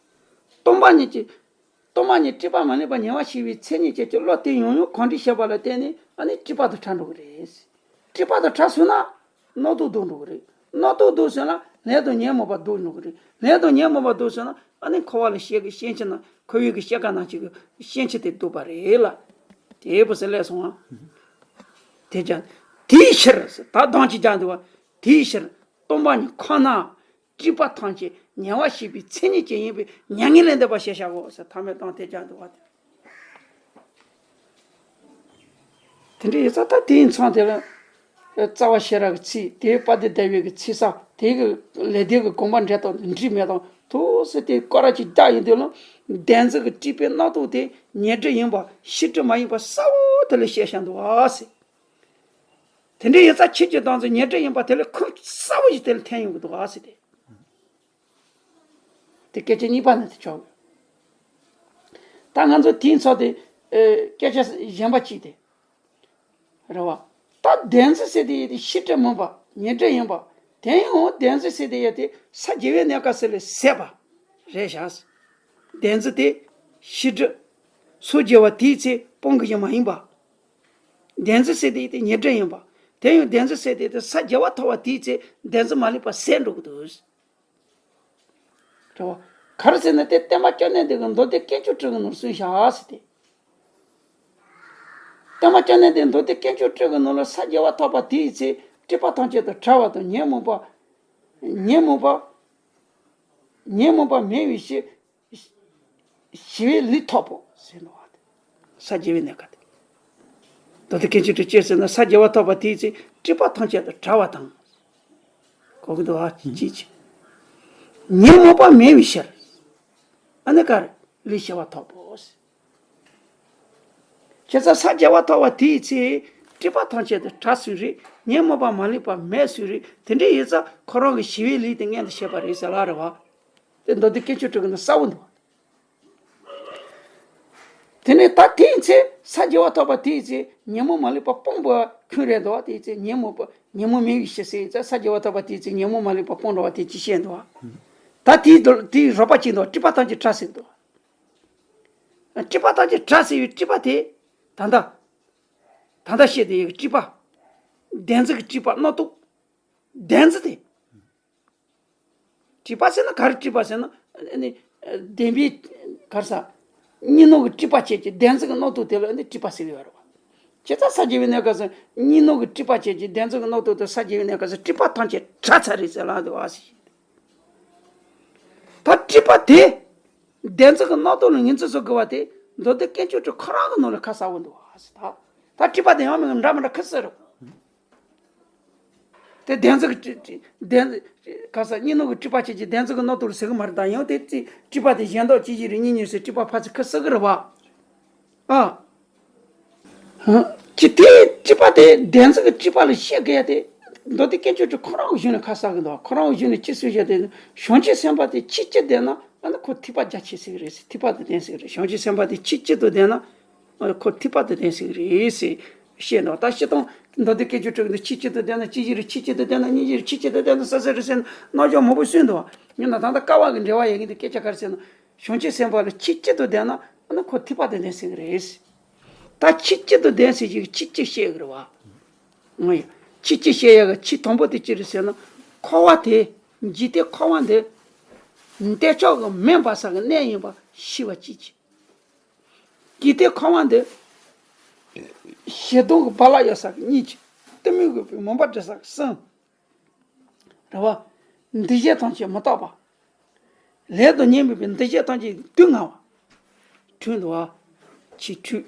སྟོང་པ་ཉིད་ཀྱི། སྟོང་པ་ཉིད་སྒྲིབ་པ་མ་ལུས་པ་ཉེ་བར་ཞི་བའི་མཚན་ཉིད་ཅན་གྱི་བློ་དེ་ཡང་ཡང་གང་འདྲའི་ཤེས་པ་ལ་བརྟེན་ནས་ཨ་ནི་སྒྲིབ་པ་དང་བྲལ་འགྲོ་གི་རེད། སྒྲིབ་པ་དང་བྲལ་སོང་ན། རྣག་ཐོག་ལྡོག་འགྲོ་གི་རེད། རྣག་ཐོག་ལྡོག་སོང་ན་ལས་དང་ཉོན་མོངས་པ་ལྡོག་འགྲོ་གི་རེད། ལས་དང་ཉོན་མོངས་པ་ལྡོག་སོང་ན་ཨ་ནི་འཁོར་བ་ལ་སྐྱེ་གི་སྐྱེ་མཆེད་ན་འཁོར་བའི་གི་སྐྱེ་རྒ་ན་འཆི་གི་སྐྱེ་མཆེད་དེ་ལྡོག་པ་རེད་ལ། དེ་བུ་སེ་ལས་སོང་ཨ། དེ་ཀྱང་དེའི་ཕྱིར་ཟེར་ད་གདམས་ཅིག་ཀྱང་འདུག་བ། དེའི་ཕྱིར་སྟོང་པ་ཉིད་ཁོ་ན་སྒྲིབ་པ་ཐམས་ཅད་ཉེ་བར་ཞི་བའི་མཚན་ཉིད་ཅན་ཡིན་པས་མྱ་ངན་ལས་འདས་པ་ཞེས་བྱའོ་ཟེར་ཐ་མའི་གདམས་དེ་ཀྱང་འདུག་བ། དེ་འདྲ་ཡིན་ཙང་ད་དེའི་མཚམས་དེ་ལ། རྩ་བ་ཤེས་རབ་ཀྱི་ཚིག་དེའི་དཔལ་ལྡན་ཟླ་བའི་གི་ཚིག་གསར་དེའི་གི་ལས་དེའི་གི་དགོངས་པ་འགྲེལ་དང་འགྲིག་མེད་དང་ཐུགས་སྲས་དེ་སྐོར་ར་ཅིག་བརྒྱབ་ཡིན་དུས་ལ། བདེན་འཛིན་གྱི་སྒྲིབ་པའི་རྣག་ཐོག་དེ་ཉེར་སྒྲིབ་ཡིན་པ་ཕྱི་སྒྲིབ་མ་ཡིན་པ་གསལ་བོ་དེ་ལ་བཤད་བཞག་འདུག་ཨ་ཟེར། དེ་འདྲ་ཡིན་ཙང་ཆོས་ཀྱི་བདག་འཛིན་ཉེར་སྒྲིབ་ཡིན་པ་དེ་ལས་ཁུངས་གསལ་པོ་ཞིག་དེ་ལ་འཐེན་ཡོང་གི་འདུག་ཨ་ཟེར་ཏེ། དེ་སྐད་ཆ་གཉིས་པ་ནི་དེ་ཆོག་གི། ད་ང་ཚོ་དེའི་ཚོགས་དེ་ཨེ་སྐད་ཆ་གཞན་པ་གཅིག་དེ། རེད་བ། ད་བདེན་འཛིན་ཟེར་དེ་ཡི་དེ་ཤེས་སྒྲིབ་མིན་པ་ཉེར་སྒྲིབ་ཡིན་པ། དེ་ཡང་བདེན་འཛིན་ཟེར་དེ་ཡི་དེ་ས་རྒྱས་པའི་གནས་སྐབས་སུ་ལས་ཟད་པ་རེད་བཞག། བདེན་འཛིན་དེ་ཤེས་སྒྲིབ་སོ་རྒྱས་པ་དེའི་ཚེ་སྤོང་གི་ཡང་མ་ཡིན་པ། བདེན་འཛིན་ཟེར་དེ་ཡི་དེ་ཉེར་སྒྲིབ་ཡིན་པ། དེ་ཡང་བདེན་འཛིན་ཟེར་དེ་ཡི་དེ་ས་རྒྱས་པ་ཐོབ་པ་དེའི་ཚེ་བདེན་འཛིན་མ་ལུས་པ་ཟད་འགྲོ་གི་འདུག། རེད་བ། ག་རེ་ཟེར་ན་དེ་བསྟན་པ་བཅོམ་ལྡན་འདས་ཀྱིས་མདོ་སྡེ་དཀོན་མཆོག་སྤྲུལ་པའི་ནང་གསུངས་བཞག་ཟེར་ཏེ། བསྟན་པ་བཅོམ་ལྡན་འདས་མདོ་སྡེ་དཀོན་མཆོག་སྤྲུལ་པའི་ནང་ལ་ས་རྒྱས་པ་ཐོབ་པ་དེའི་ཚེ་སྒྲིབ་པ་ཐམས་ཅད་དང་བྲལ་བ་དང་ཉོན་མོངས་པ། ཉོན་མོངས་པ། ཉོན་མོངས་པ་མེད་པའི་ཞི། ཞི་བའི་ལུས་ཐོབ་པོ་ཟེར་ནོ། ས་རྒྱས་པའི་གནས་སྐབས་དེ། མདོ་སྡེ་དཀོན་མཆོག་སྤྲུལ་ཅེས་ཟེར་ན་ས་རྒྱས་པ་ཐོབ་པ་དེའི་ཚེ་སྒྲིབ་པ་ཐམས་ཅད་དང་བྲལ་བ་དང་། གོ་གི་འདུག་ཨ་ཅི་ཅི། ཉོན་མོངས་པ་མེད་པའི་ཕྱིར། ཨ་ནི་ག་རེ་ལུས་ཞི་བ་ཐོབ་པོ་ཟེར། བྱས་ཙང་ས་རྒྱས་པ་ཐོབ་པ་དེའི་ཚེ་སྒྲིབ་པ་ཐམས་ཅད་དང་བྲལ་སོང་རེད། ཉོན་མོངས་པ་མ་ལུས་པ་མེད་སོང་རེད། དེ་འདྲ་ཡིན་ཙང་ཁོ་རང་གི་ཞི་བའི་ལུས་དེ་མངོན་དུ་བྱས་པ་རེད་ཟེར་ལ་རེད་བ། དེ་མདོ་སྡེ་དཀོན་མཆོག་སྤྲུལ་པའི་ནང་གསལ་པོ་འདུག། དེ་ནས་ད་དེའི་ཚེ་ས་རྒྱས་པ་ཐོབ་པ་དེའི་ཚེ་ཉོན་མོངས་མ་ལུས་པ་སྤངས་པ་ཁོ་རང་རེད་འདུག། དེའི་ཚེ་ཉོན་མོངས་པ་ཉོན་མོངས་མེད་པའི་ཕྱིར་ཟེར་ཡིན་ཙང་ས་རྒྱས་པ་ཐོབ་པ་དེའི་ཚེ་ཉོན་མོངས་མ་ལུས་པ་སྤངས་འགྲོ་བ་དེ་ཅི་བཤད་འདུག། ད་དེའི་མདོ་དེའི་རོལ་པ་ཅི་འདུག། སྒྲིབ་པ་ཐམས་ཅད་བྲལ་ཟེར་འདུག། སྒྲིབ་པ་ཐམས་ཅད་བྲལ་ཟེར་བའི་སྒྲིབ་པ་དེ། ད་ལྟ། ད་ལྟ་བཤད་དེ་ཡི་སྒྲིབ་པ། བདེན་འཛིན་གྱི་སྒྲིབ་པ་རྣམ་རྟོག། བདེན་འཛིན་དེ། སྒྲིབ་པ་ཟེར་ན་ག་རེ་སྒྲིབ་པ་ཟེར་ན། ཨ་ནི། བདེན་པའི། ག་རེ་ཟ། གཉིས་སྣང་གི་སྒྲིབ་པ་བཅས་ཀྱི་བདེན་འཛིན་གྱི་རྣམ་རྟོག་དེ་ལ་ནི་སྒྲིབ་པ་ཟེར་གྱི་ཡོད་རེད་བ། བྱས་ཙང་ས་རྒྱས་པའི་གནས་སྐབས་སུ་གཉིས་སྣང་གི་སྒྲིབ་པ་བཅས་ཀྱི་བདེན་འཛིན་གྱི་རྣམ་རྟོག་དེ་ས་རྒྱས་པའི་གནས་སྐབས་སུ་སྒྲིབ་པ་ཐམས་ཅད་བྲལ་ཚར་རེད་ཟེར་ལབ་འདུག་བ་ཟེར། ད་སྒྲིབ་པ་དེ། བདེན་འཛིན་གྱི་རྣམ་རྟོག་ལ་ངོས་འཛིན་བཟོ་དགོས་པ་དེ། མདོ་སྡེ་དཀོན་མཆོག་སྤྲུལ་ཁོ་རང་གི་ནང་ལ་ཁ་གསལ་པོ་འདུག་བ་ཟེར་ད། ད་སྒྲིབ་པ་དེ་ཡང་མིན་འདྲ་མི་འདྲ་ཁ་གསལ་རེད། དེ་བདེན་འཛིན་གྱི་བདེན། ག་ས་གཉིས་སྣང་གི་སྒྲིབ་པ་བཅས་ཀྱི་བདེན་འཛིན་གྱི་རྣམ་རྟོག་ལ་ཟེར་གི་མ་རེད། ད་ཡང་དེ་སྒྲིབ་པ་དེ་གཞན་དག་ཅི་ཞིག་རེད། གཉིས་གཉིས་སུ་སྒྲིབ་པ་ཕར་ཚུར་ཁ་གསལ་གི་རེད་བ། ཨ། ཅི་དེའི་སྒྲིབ་པ་དེ་བདེན་འཛིན་གྱི་སྒྲིབ་པ་ལ་བཤད་དགོས་ཡ་དེ། མདོ་སྡེ་དཀོན་མཆོག་སྤྲུལ་ཁོ་རང་གི་གཞུང་ནས་ཁ་གསལ་གི་འདུག། ཁོ་རང་གི་གཞུང་ནས་ཅི་གསུངས་བཞག་དེ། བྱང་ཆུབ་སེམས་དཔའ་དེ་ཆོས་གཅིག་བདེན་ན་ཨ་ནི་ཁོ་ཐེག་པ་རྒྱ་ཆེ་ཟེར་གི་རེད་ཟེར། ཐེག་པ་དང་ལྡན་ཟེར་གི་རེད། བྱང་ཆུབ་སེམས་དཔའ་དེ་ཆོས་གཅིག་ཏུ་བདེན་ན་ཨ་ནི་ཁོ་ཐེག་པ་དང་ལྡན་ཟེར་གི་རེད་ཟེར་བཤད་འདུག། ད་སྤྱིར་བཏང་མདོ་སྡེ་དཀོན་མཆོག་སྤྲུལ་གྱི་འདུག། ཆོས་གཅིག་ཏུ་བདེན་ན་ཅི་ཞིག་རེད། ཆོས་གཅིག་ཏུ་བདེན་ན་གཉིས་ཞིག་རེད། ཆོས་གཅིག་ཏུ་བདེན་ན་གསལ་གསལ་རེད་ཟེར་རྣམ་གཞག་མང་པོ་གསུངས་འདུག། ཡིན་ན་ད་ལྟ་ཀ་བ་གི་འགྲེལ་པ་ཡིན་གྱི་འདུག། སྐད་ཆ་ག་རེ་ཟེར་ན། བྱང་ཆུབ་སེམས་དཔའ་ལ་ཆོས་གཅིག་ཏུ་ལྡན་ན་ཨ་ནི་ཁོ་ཐེག་པ་དང་ལྡན་ཟེར་གྱི་རེད། ད་ཆོས་གཅིག་ཏུ་ལྡན་ཟེར་གྱི་ཆོས་གཅིག་བཤད་གི་རེད་བ། ང་ཡ། ཆོས་གཅིག་བཤད་ཡ་གི་ཆོས་དང་པོ་དེ་ཅི་རེད་ཟེར་ན། འཁོར་བ་དེ། འཇིག་རྟེན་འཁོར་བ་འདི། འདོད་ཆགས་ཀྱིས་མེ་འབར་ས་གི་གནས་ཡིན་པ་ཤེས་པ་གཅིག་བྱས། འཇིག་རྟེན་འཁོར་བ་འདི། ཞེ་སྡང་གི་རྦ་རླབས་གཡོ་ས་གི་གཉིས་བྱས། གཏི་མུག་གི་མུན་པ་སྒྲིབ་ས་གི་གསུམ། རེད་བ། འདུ་བྱེད་ཐམས་ཅད་མི་རྟག་པ། ལས་དང་ཉོན་མོངས་པའི་འདུ་བྱེད་ཐམས་ཅད་སྡུག་བསྔལ་བ། འཁྲུལ་འདུག་བ། ཆོས་འཁྲུལ།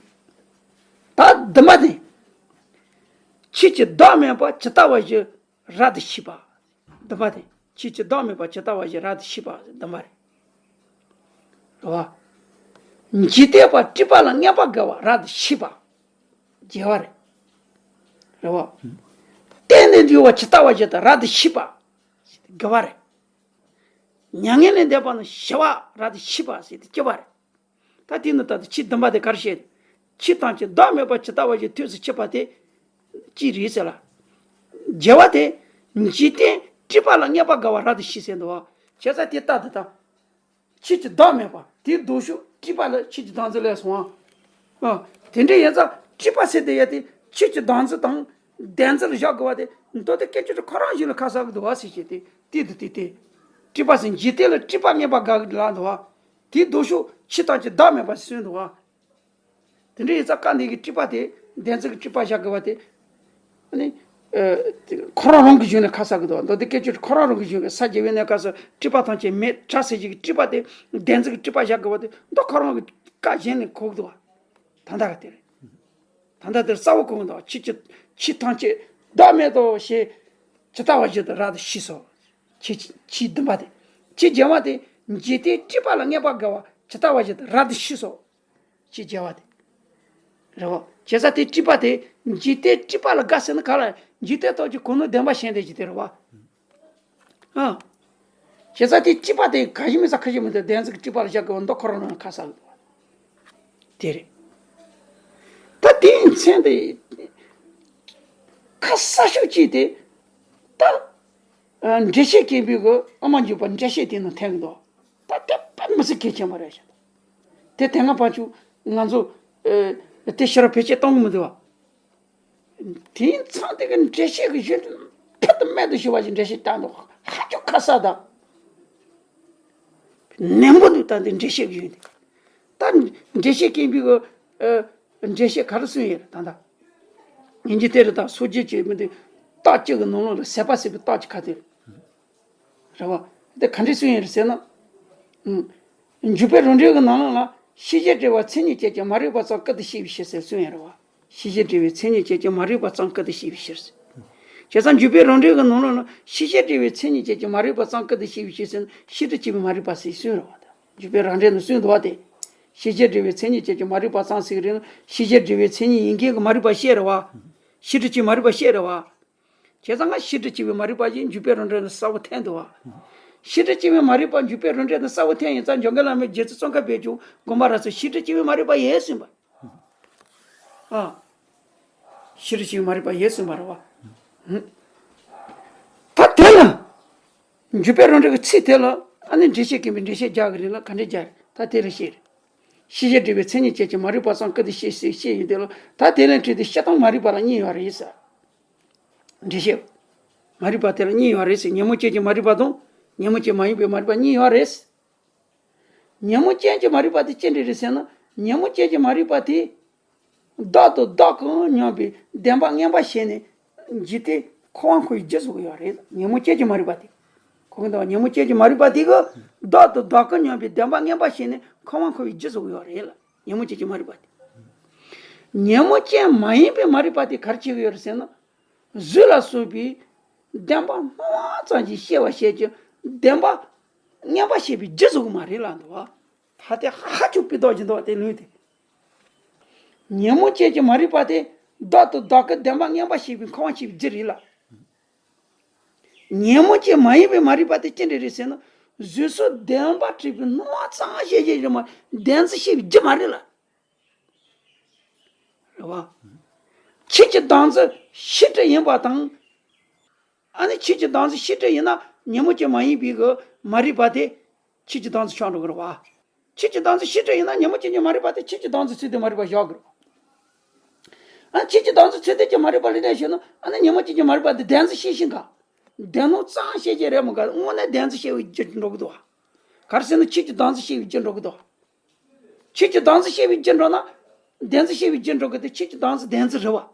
ད་བདུན་པ་དེ། ཆོས་ཀྱི་བདག་མེད་པ་ཇི་ལྟ་བ་བཞིན་རབ་ཏུ་ཤེས་པ། བདུན་པ་དེ། ཆོས་ཀྱི་བདག་མེད་པ་ཇི་ལྟ་བ་བཞིན་རབ་ཏུ་ཤེས་པ་བདུན་པ་རེད། རེད་བ། འཇིག་རྟེན་པ་སྒྲིབ་པ་ལ་མངོན་པར་དགའ་བ་རབ་ཏུ་ཤེས་པ། བརྒྱད་པ་རེད། རེད་བ། གཏན་ནས་འདུལ་བ་ཇི་ལྟ་བ་བཞིན་དུ་རབ་ཏུ་ཤེས་པ། དགུ་པ་རེད། མྱ་ངན་ལས་འདས་པ་ནི་ཞི་བ་རབ་ཏུ་ཤེས་པ་ཟེར་ཏེ་བཅུ་པ་རེད། ད་དེ་ནི་ད་ལྟ་ཆོས་བདུན་པ་དེ་ག་རེ་བཤད། ཆོས་ཐམས་ཅད་བདག་མེད་པ་ཇི་ལྟ་བ་བཞིན་ཐོས་སུ་ཆུད་པ་དེ་གཅིག་རེད་ཟེར་ལ། བརྒྱད་པ་དེ། འཇིག་རྟེན་སྒྲིབ་པ་ལ་མངོན་པར་དགའ་བ་རབ་ཏུ་ཤེས་ཟེར་འདུག་བ། བྱས་ཙང་དེ་ལྟ་དེ་ལྟ། ཆོས་ཀྱི་བདག་མེད་པ་དེའི་ལྡོག་ཕྱོགས་སྒྲིབ་པ་ལ་ཆོས་ཀྱི་བདག་འཛིན་སླེབས་སོང་ཨ། ཨ། དེ་འདྲ་ཡིན་ཙང་སྒྲིབ་པ་ཟེར་དེ་ཡ་དེ་ཆོས་ཀྱི་བདག་འཛིན་དང་བདེན་འཛིན་ལ་བཞག་དགོས་པ་དེ་མདོ་སྡེ་དཀོན་མཆོག་ཁོ་རང་གཞུང་ལ་ཁ་གསལ་གི་འདུག་བ་ཟེར་བྱས་ཏེ་དེ་དུ་དེ་དེ། སྒྲིབ་པ་ཟེར་འཇིག་རྟེན་ལ་སྒྲིབ་པ་མངོན་པར་དགའ་གི་ལ་འདུག་བ། དེའི་ལྡོག་ཕྱོགས་ཆོས་ཐམས་ཅད་བདག་མེད་པ་ཟེར་འདུག་བ། དེ་འདྲ་ཡིན་ཙང་སྐབས་འདི་གི་སྒྲིབ་པ་དེ་བདེན་འཛིན་གྱི་སྒྲིབ་པ་བཞག་དགོས་པ་དེ། ཨ་ནི། ཨ། ཁོ་རང་རང་གི་གཞུང་ནས་ཁ་གསལ་གི་འདུག་མདོ་སྡེ་དཀོན་མཆོག་ཁོ་རང་རང་གི་གཞུང་གི་ས་རྒྱས་པའི་གནས་སྐབས་སུ་སྒྲིབ་པ་ཐམས་ཅད་མེད་བྲལ་ཟེར་གྱི་སྒྲིབ་པ་དེ་བདེན་འཛིན་གྱི་སྒྲིབ་པ་བཞག་དགོས་པ་དེ་མདོ་ཁོ་རང་གི་བཀའ་གཞན་ནས་གོ་གི་འདུག་བ། ད་ལྟ་ག་དེ་རེད། ད་ལྟ་དེར་གསལ་པོ་གོ་གི་འདུག་བ། ཆོས་ཀྱི་ཆོས་ཐམས་ཅད་བདག་མེད་དོ་ཞེས་ཇི་ལྟ་བ་བཞིན་དུ་རབ་ཏུ་ཤེས་སོ། ཆོས་ཆོས་བདུན་པ་དེ། ཆོས་བརྒྱད་པ་དེ་འཇིག་རྟེན་སྒྲིབ་པ་ལ་མངོན་པར་དགའ་བ་ཇི་ལྟ་བ་བཞིན་དུ་རབ་ཏུ་ཤེས་སོ། ཆོས་བརྒྱད་པ་དེ། རེད་བ། བྱས་ཙང་དེ་སྤྲུལ་པ་དེ་འཇིག་རྟེན་སྤྲུལ་པ་ལ་དགའ་ཟེར་ན་ག་ལ། འཇིག་རྟེན་ཐོག་གི་གོ་ནོར་བདེན་པ་བཞིན་དེ་ཅི་དེ་རེད་བ། ཨ། བྱས་ཙང་དེ་སྤྲུལ་པ་དེ་ག་ཞིག་མིན་ས་ཁ་ཞིག་མི་འདུག་བདེན་ཚིག་སྤྲུལ་པ་ལ་བཞག་གི་འོ་མདོ་ཁོ་རང་ལ་ཁ་གསལ་འདུག་དེ་རེད། ད་དེའི་མཚན་དེ་ཁ་གསལ་ཤོས་ཅིག་དེ་ད་འགྲེལ་བཤད་མཁན་པོའི་གི་ཨ་མ་འཇུག་པ་འགྲེལ་བཤད་དེ་ནང་འཐེན་གི་འདུག་ད་དེ་དཔེ་མི་སྲིད་གལ་ཆེན་པོ་རེད་ཤག་དེ་དེ་སྔ་ཕར་ཚུར་ང་ཚོ་དེ་ཕྱི་རུ་བེད་སྤྱོད་གཏོང་གི་མི་འདུག་བ། དེའི་མཚམས་དེ་གི་འགྲེལ་བཤད་ཀྱི་གཞི་ཕུལ་དུ་མེད་དུ་ཞུ་བ་ཞིག་འགྲེལ་བཤད་བཏང་འདུག་ཧ་ཅང་ཁ་གསལ་དང་ནན་པོ་འདུག་ད་འདི་འགྲེལ་བཤད་ཀྱི་ཡོད་འདུག་ད་འགྲེལ་བཤད་མཁན་པོའི་གི་འགྲེལ་བཤད་ག་རེ་གསུངས་ཡོད་རེད་ད་ལྟ། ཡིན་གྱི་དེ་རེད་ད་སོ་སྐྱེ་བྱེད་མི་འདུག་རྟགས་གཅིག་གི་ནང་ལོགས་ལ་ཟད་པ་ཟད་པའི་རྟགས་ཀྱི་ཁ་དེ་རེད། རེད་བ། དེ་ག་འདྲས་གསུངས་ཡོད་རེད་ཟེར་ན། ཨུམ། འཇུག་པའི་རང་འགྲེལ་གྱི་ནང་ལོགས་ལ་ཤེས་བྱར་འབྲེལ་བའི་མཚན་ཉིད་ཅན་གྱི་མ་རིག་པ་ཙམ་སྐུལ་དུ་བྱས་པའི་ཕྱིར་ཟེར་གསུངས་ཡོད་རེད་བ། ཤེས་བྱར་འབྲེལ་བའི་མཚན་ཉིད་ཅན་གྱི་མ་རིག་པ་ཙམ་སྐུལ་དུ་བྱས་པའི་ཕྱིར་ཟེར། བྱས་ཙང་འཇུག་པའི་རང་འགྲེལ་གྱི་ནང་ལོགས་ལ་ཤེས་བྱར་འབྲེལ་བའི་མཚན་ཉིད་ཅན་གྱི་མ་རིག་པ་ཙམ་སྐུལ་དུ་བྱས་པའི་ཕྱིར་ཟེར་ན་ཤེས་སྒྲིབ་ཆེན་པོའི་མ་རིག་པ་ཟེར་གསུངས་རེད་བ་དང་། འཇུག་པའི་རང་འགྲེལ་ནང་གསུངས་འདུག་བ་དེ། ཤེས་བྱར་འབྲེལ་བའི་མཚན་ཉིད་ཅན་གྱི་མ་རིག་པ་ཙམ་ཟེར་གྱི་རེད་ན་ཤེས་བྱར་འབྲེལ་བའི་མཚན་ཉིད་ཡིན་མཁན་གྱི་མ་རིག་པ་བཤད་རེད་བ། ཤེས་སྒྲིབ་ཆེན་མ་རིག་པ་བཤད་རེད་བ། བྱས་ཙང་ང་ཤེས་སྒྲིབ་ཆེན་པོའི་མ་རིག་པ་ཡིན་འཇུག་པའི་རང་འགྲེལ་ནང་གསལ་པོ་འཐེན་འདུག་བ། ཤེས་སྒྲིབ་ཆེན་པོའི་མ་རིག་པ་འཇུག་པའི་རང་འགྲེལ་ནང་གསལ་པོ་འཐེན་ཡིན་ཙང་འཇམ་མགོན་བླ་མའི་རྗེ་བཙུན་ཙོང་ཁ་པས་ཀྱང་དགོངས་པ་རབ་གསལ་ཤེས་སྒྲིབ་ཆེན་པོའི་མ་རིག་པ་ཡིན་གསུངས་པ། ཨ། ཤེས་སྒྲིབ་ཆེན་པོའི་མ་རིག་པ་ཡིན་གསུངས་པ་རེད་བ། ད་དེ་ལ། འཇུག་པའི་རང་འགྲེལ་གྱི་ཚིག་དེ་ལ་ཨ་ནི་འགྲེལ་བཤད་མཁན་པས་འགྲེལ་བཤད་རྒྱག་གི་རེད་ལ་ག་འདྲས་རྒྱག་རེད་ད་དེ་ལ་བཤད་རེད། ཤེས་བྱར་འབྲེལ་བའི་མཚན་ཉིད་ཅན་གྱི་མ་རིག་པ་ཙམ་སྐུལ་དུ་བྱས་ཟེར་བཤད་ཡོད་དེ་ལ་ད་དེ་ལ་འཕྲོས་ཏེ་སྤྱིར་བཏང་མ་རིག་པ་ལ་གཉིས་ཡོད་རེད་ཟེར། འགྲེལ་བཤད། མ་རིག་པ་དེ་ལ་གཉིས་ཡོད་རེད་ཟེར་ཉོན་མོངས་ཅན་གྱི་མ་རིག་པ་དང་ཉོན་མོངས་ཅན་མ་ཡིན་པའི་མ་རིག་པ་གཉིས་ཡོད་རེད། ཉོན་མོངས་ཅན་གྱི་མ་རིག་པ་དེ་ཅི་འདྲ་རེད་ཟེར་ན་ཉོན་མོངས་ཅན་གྱི་མ་རིག་པ་དེ། བདག་དང་བདག་གིས་མྱོང་བའི་བདེན་པ་ངན་པ་ཤེས་ནས་འཇིག་རྟེན་འཁོར་བར་འཁོར་བའི་རྒྱུ་བཟོ་གི་ཡོད་རེད། ཉོན་མོངས་ཅན་གྱི་མ་རིག་པ་དེ། གོ་གི་འདུག་ཉོན་མོངས་ཅན་གྱི་མ་རིག་པ་དེ་གིས་བདག་དང་བདག་གིས་མྱོང་བའི་བདེན་པ་ངན་པ་ཤེས་ནས་འཁོར་བར་འཁོར་བའི་རྒྱུ་བཟོ་གི་ཡོད་རེད་ལ་ཉོན་མོངས་ཅན་གྱི་མ་རིག་པ་དེ། ཉོན་མོངས་ཅན་མ་ཡིན་པའི་མ་རིག་པ་དེ་ག་རེ་བྱེད་ཀྱི་ཡོད་རེད་ཟེར་ན། གཟུགས་ལ་སོགས་པའི་བདེན་པ་སྣང་བ་ཙམ་གྱིས་ཤེས་པ་ཤེས་ཀྱི་བདེན་པ་ངན་པ་ཤེས་པའི་རྒྱུ་བཟོ་གི་མ་རེད་ལབ་འདུག་བ། ད་དེ་ཧ་ཅང་སྤུས་དག་ཅིག་འདུག་བ་དེ་ལུང་དེ། ཉོན་མོངས་ཅན་གྱི་མ་རིག་པ་དེ་བདག་དང་བདག་གི་བདེན་པ་ངན་པ་ཤེས་པའི་འཁོར་བ་ཤེས་པའི་རྒྱུ་རེད་ལ། ཉོན་མོངས་ཅན་མ་ཡིན་པའི་མ་རིག་པ་དེ་ཅི་འདྲ་རེད་ཟེར་ན། གཟུགས་སོགས་བདེན་པར་གྲུབ་པའི་སྣང་བ་ཙམ་ཤེས་བྱེད་རེད་མ་བདེན་རྫུན་ཤེས་པའི་རྒྱུ་མ་རེད་ལ། རེད་བ། ཆོས་ཀྱི་བདག་འཛིན་ཤེས་སྒྲིབ་ཡིན་པ་དང་། ཨ་ནི་ཆོས་ཀྱི་བདག་འཛིན་ཤེས་སྒྲིབ་ཡིན་ན་ཉོན་མོངས་ཅན་མ་ཡིན་པའི་གི་མ་རིག་པ་དེ་ཆོས་ཀྱི་བདག་འཛིན་ཆགས་འགྲོ་གི་རེད་བ། ཆོས་ཀྱི་བདག་འཛིན་ཤེས་སྒྲིབ་ཡིན་ན་ཉོན་མོངས་ཅན་གྱི་མ་རིག་པ་དེ་ཆོས་ཀྱི་བདག་འཛིན་ཚུལ་དུ་མ་རིག་པ་བཞག་དགོས་རེད་བ། ཨ་ཆོས་ཀྱི་བདག་འཛིན་ཚུལ་དུ་ཀྱི་མ་རིག་པ་ལ་བརྟེན་ཞེ་ན་ཨ་ནི་ཉོན་མོངས་ཅན་གྱི་མ་རིག་པ་དེ་བདེན་རྫུན་ཤེས་ཤིང་ག་བདེན་སྣང་ཙམ་ཤེས་ཀྱི་རེད་མོད་ག་དངོས་གནས་བདེན་རྫུན་ཤེས་པའི་རྒྱུར་འགྲོ་གི་འདུག་བ། ག་རེ་ཟེར་ན་ཆོས་ཀྱི་བདག་འཛིན་ཤེས་པའི་རྒྱུར་འགྲོ་གི་འདུག་བ། ཆོས་ཀྱི་བདག་འཛིན་ཤེས་པའི་རྒྱུར་འགྲོ་ན། བདེན་རྫུན་ཤེས་པའི་རྒྱུར་འགྲོ་གི་དེ་ཆོས་ཀྱི་བདག་འཛིན་བདེན་རྫུན་རེད་བ།